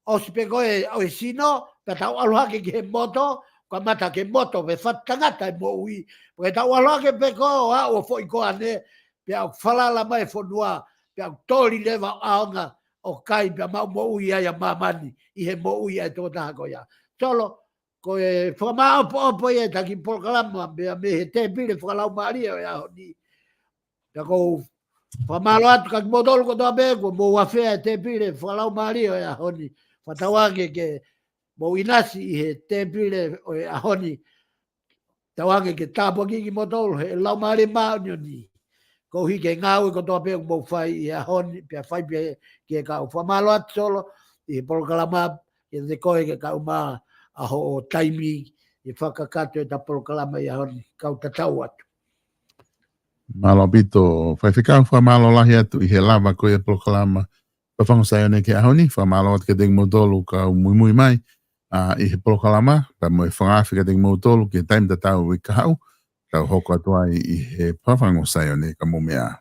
ʻOsi pē ko e, ʻo e sino, pea tau ʻalu hake ki he moto, kamata ke moto, pea fatu tangata e moʻui. Pea ke tau ʻalu hake pē ko ē ʻo aʻu ʻo foʻi koane, pea ʻoku falala mai e fonua, pea ʻoku toli leva ʻaonga ʻo kai, pea maʻu moʻui ai ʻa māmani, ʻi he moʻui ʻa e tokotaha ko ia. Solo, ko e fakamāʻopoʻopo ia ʻeta kiʻi polokalama, mei, mei he tēpile fakalaumālie ʻo e ʻaho ni. Pea ʻoku ou fakamālō atu kia kimoutolu kotoa pē, kuo mou afea e tēpile fakalaumālie ʻo e ʻaho ni. Fakatauange ke mou ʻinasi ʻi he tēpile ʻo e ʻaho ni. Tauange ke tāpuakiʻi kimoutolu he Laumālie Māʻoniʻoni. Koeʻuhi ko e ngāue kotoa pē ʻoku mou fai ʻi he ʻaho ni, pea fai pē ki he kau. Fakamālō atu Solo, ʻi he polokalama, kiate koe ke kau mai ʻa hoʻo taimi, ʻi he fakakakato ʻeta polokalama ʻi he ʻaho ni, kau tatau atu. Mālō ʻaupito, Faifekau, fakamālō lahi atu ʻi he lava ko ia e polokalama Fafangu Saione ki he ʻaho ni, fakamālō atu kiate kimoutolu kau muimui mai, ʻa, ʻi he polokalama, pea mo e fakaafe kiate kimoutolu ki he taimi tatau ʻi he kahaʻu, tau hoko atu ai ʻi he Fafangu Saione, ka mou meʻa ā.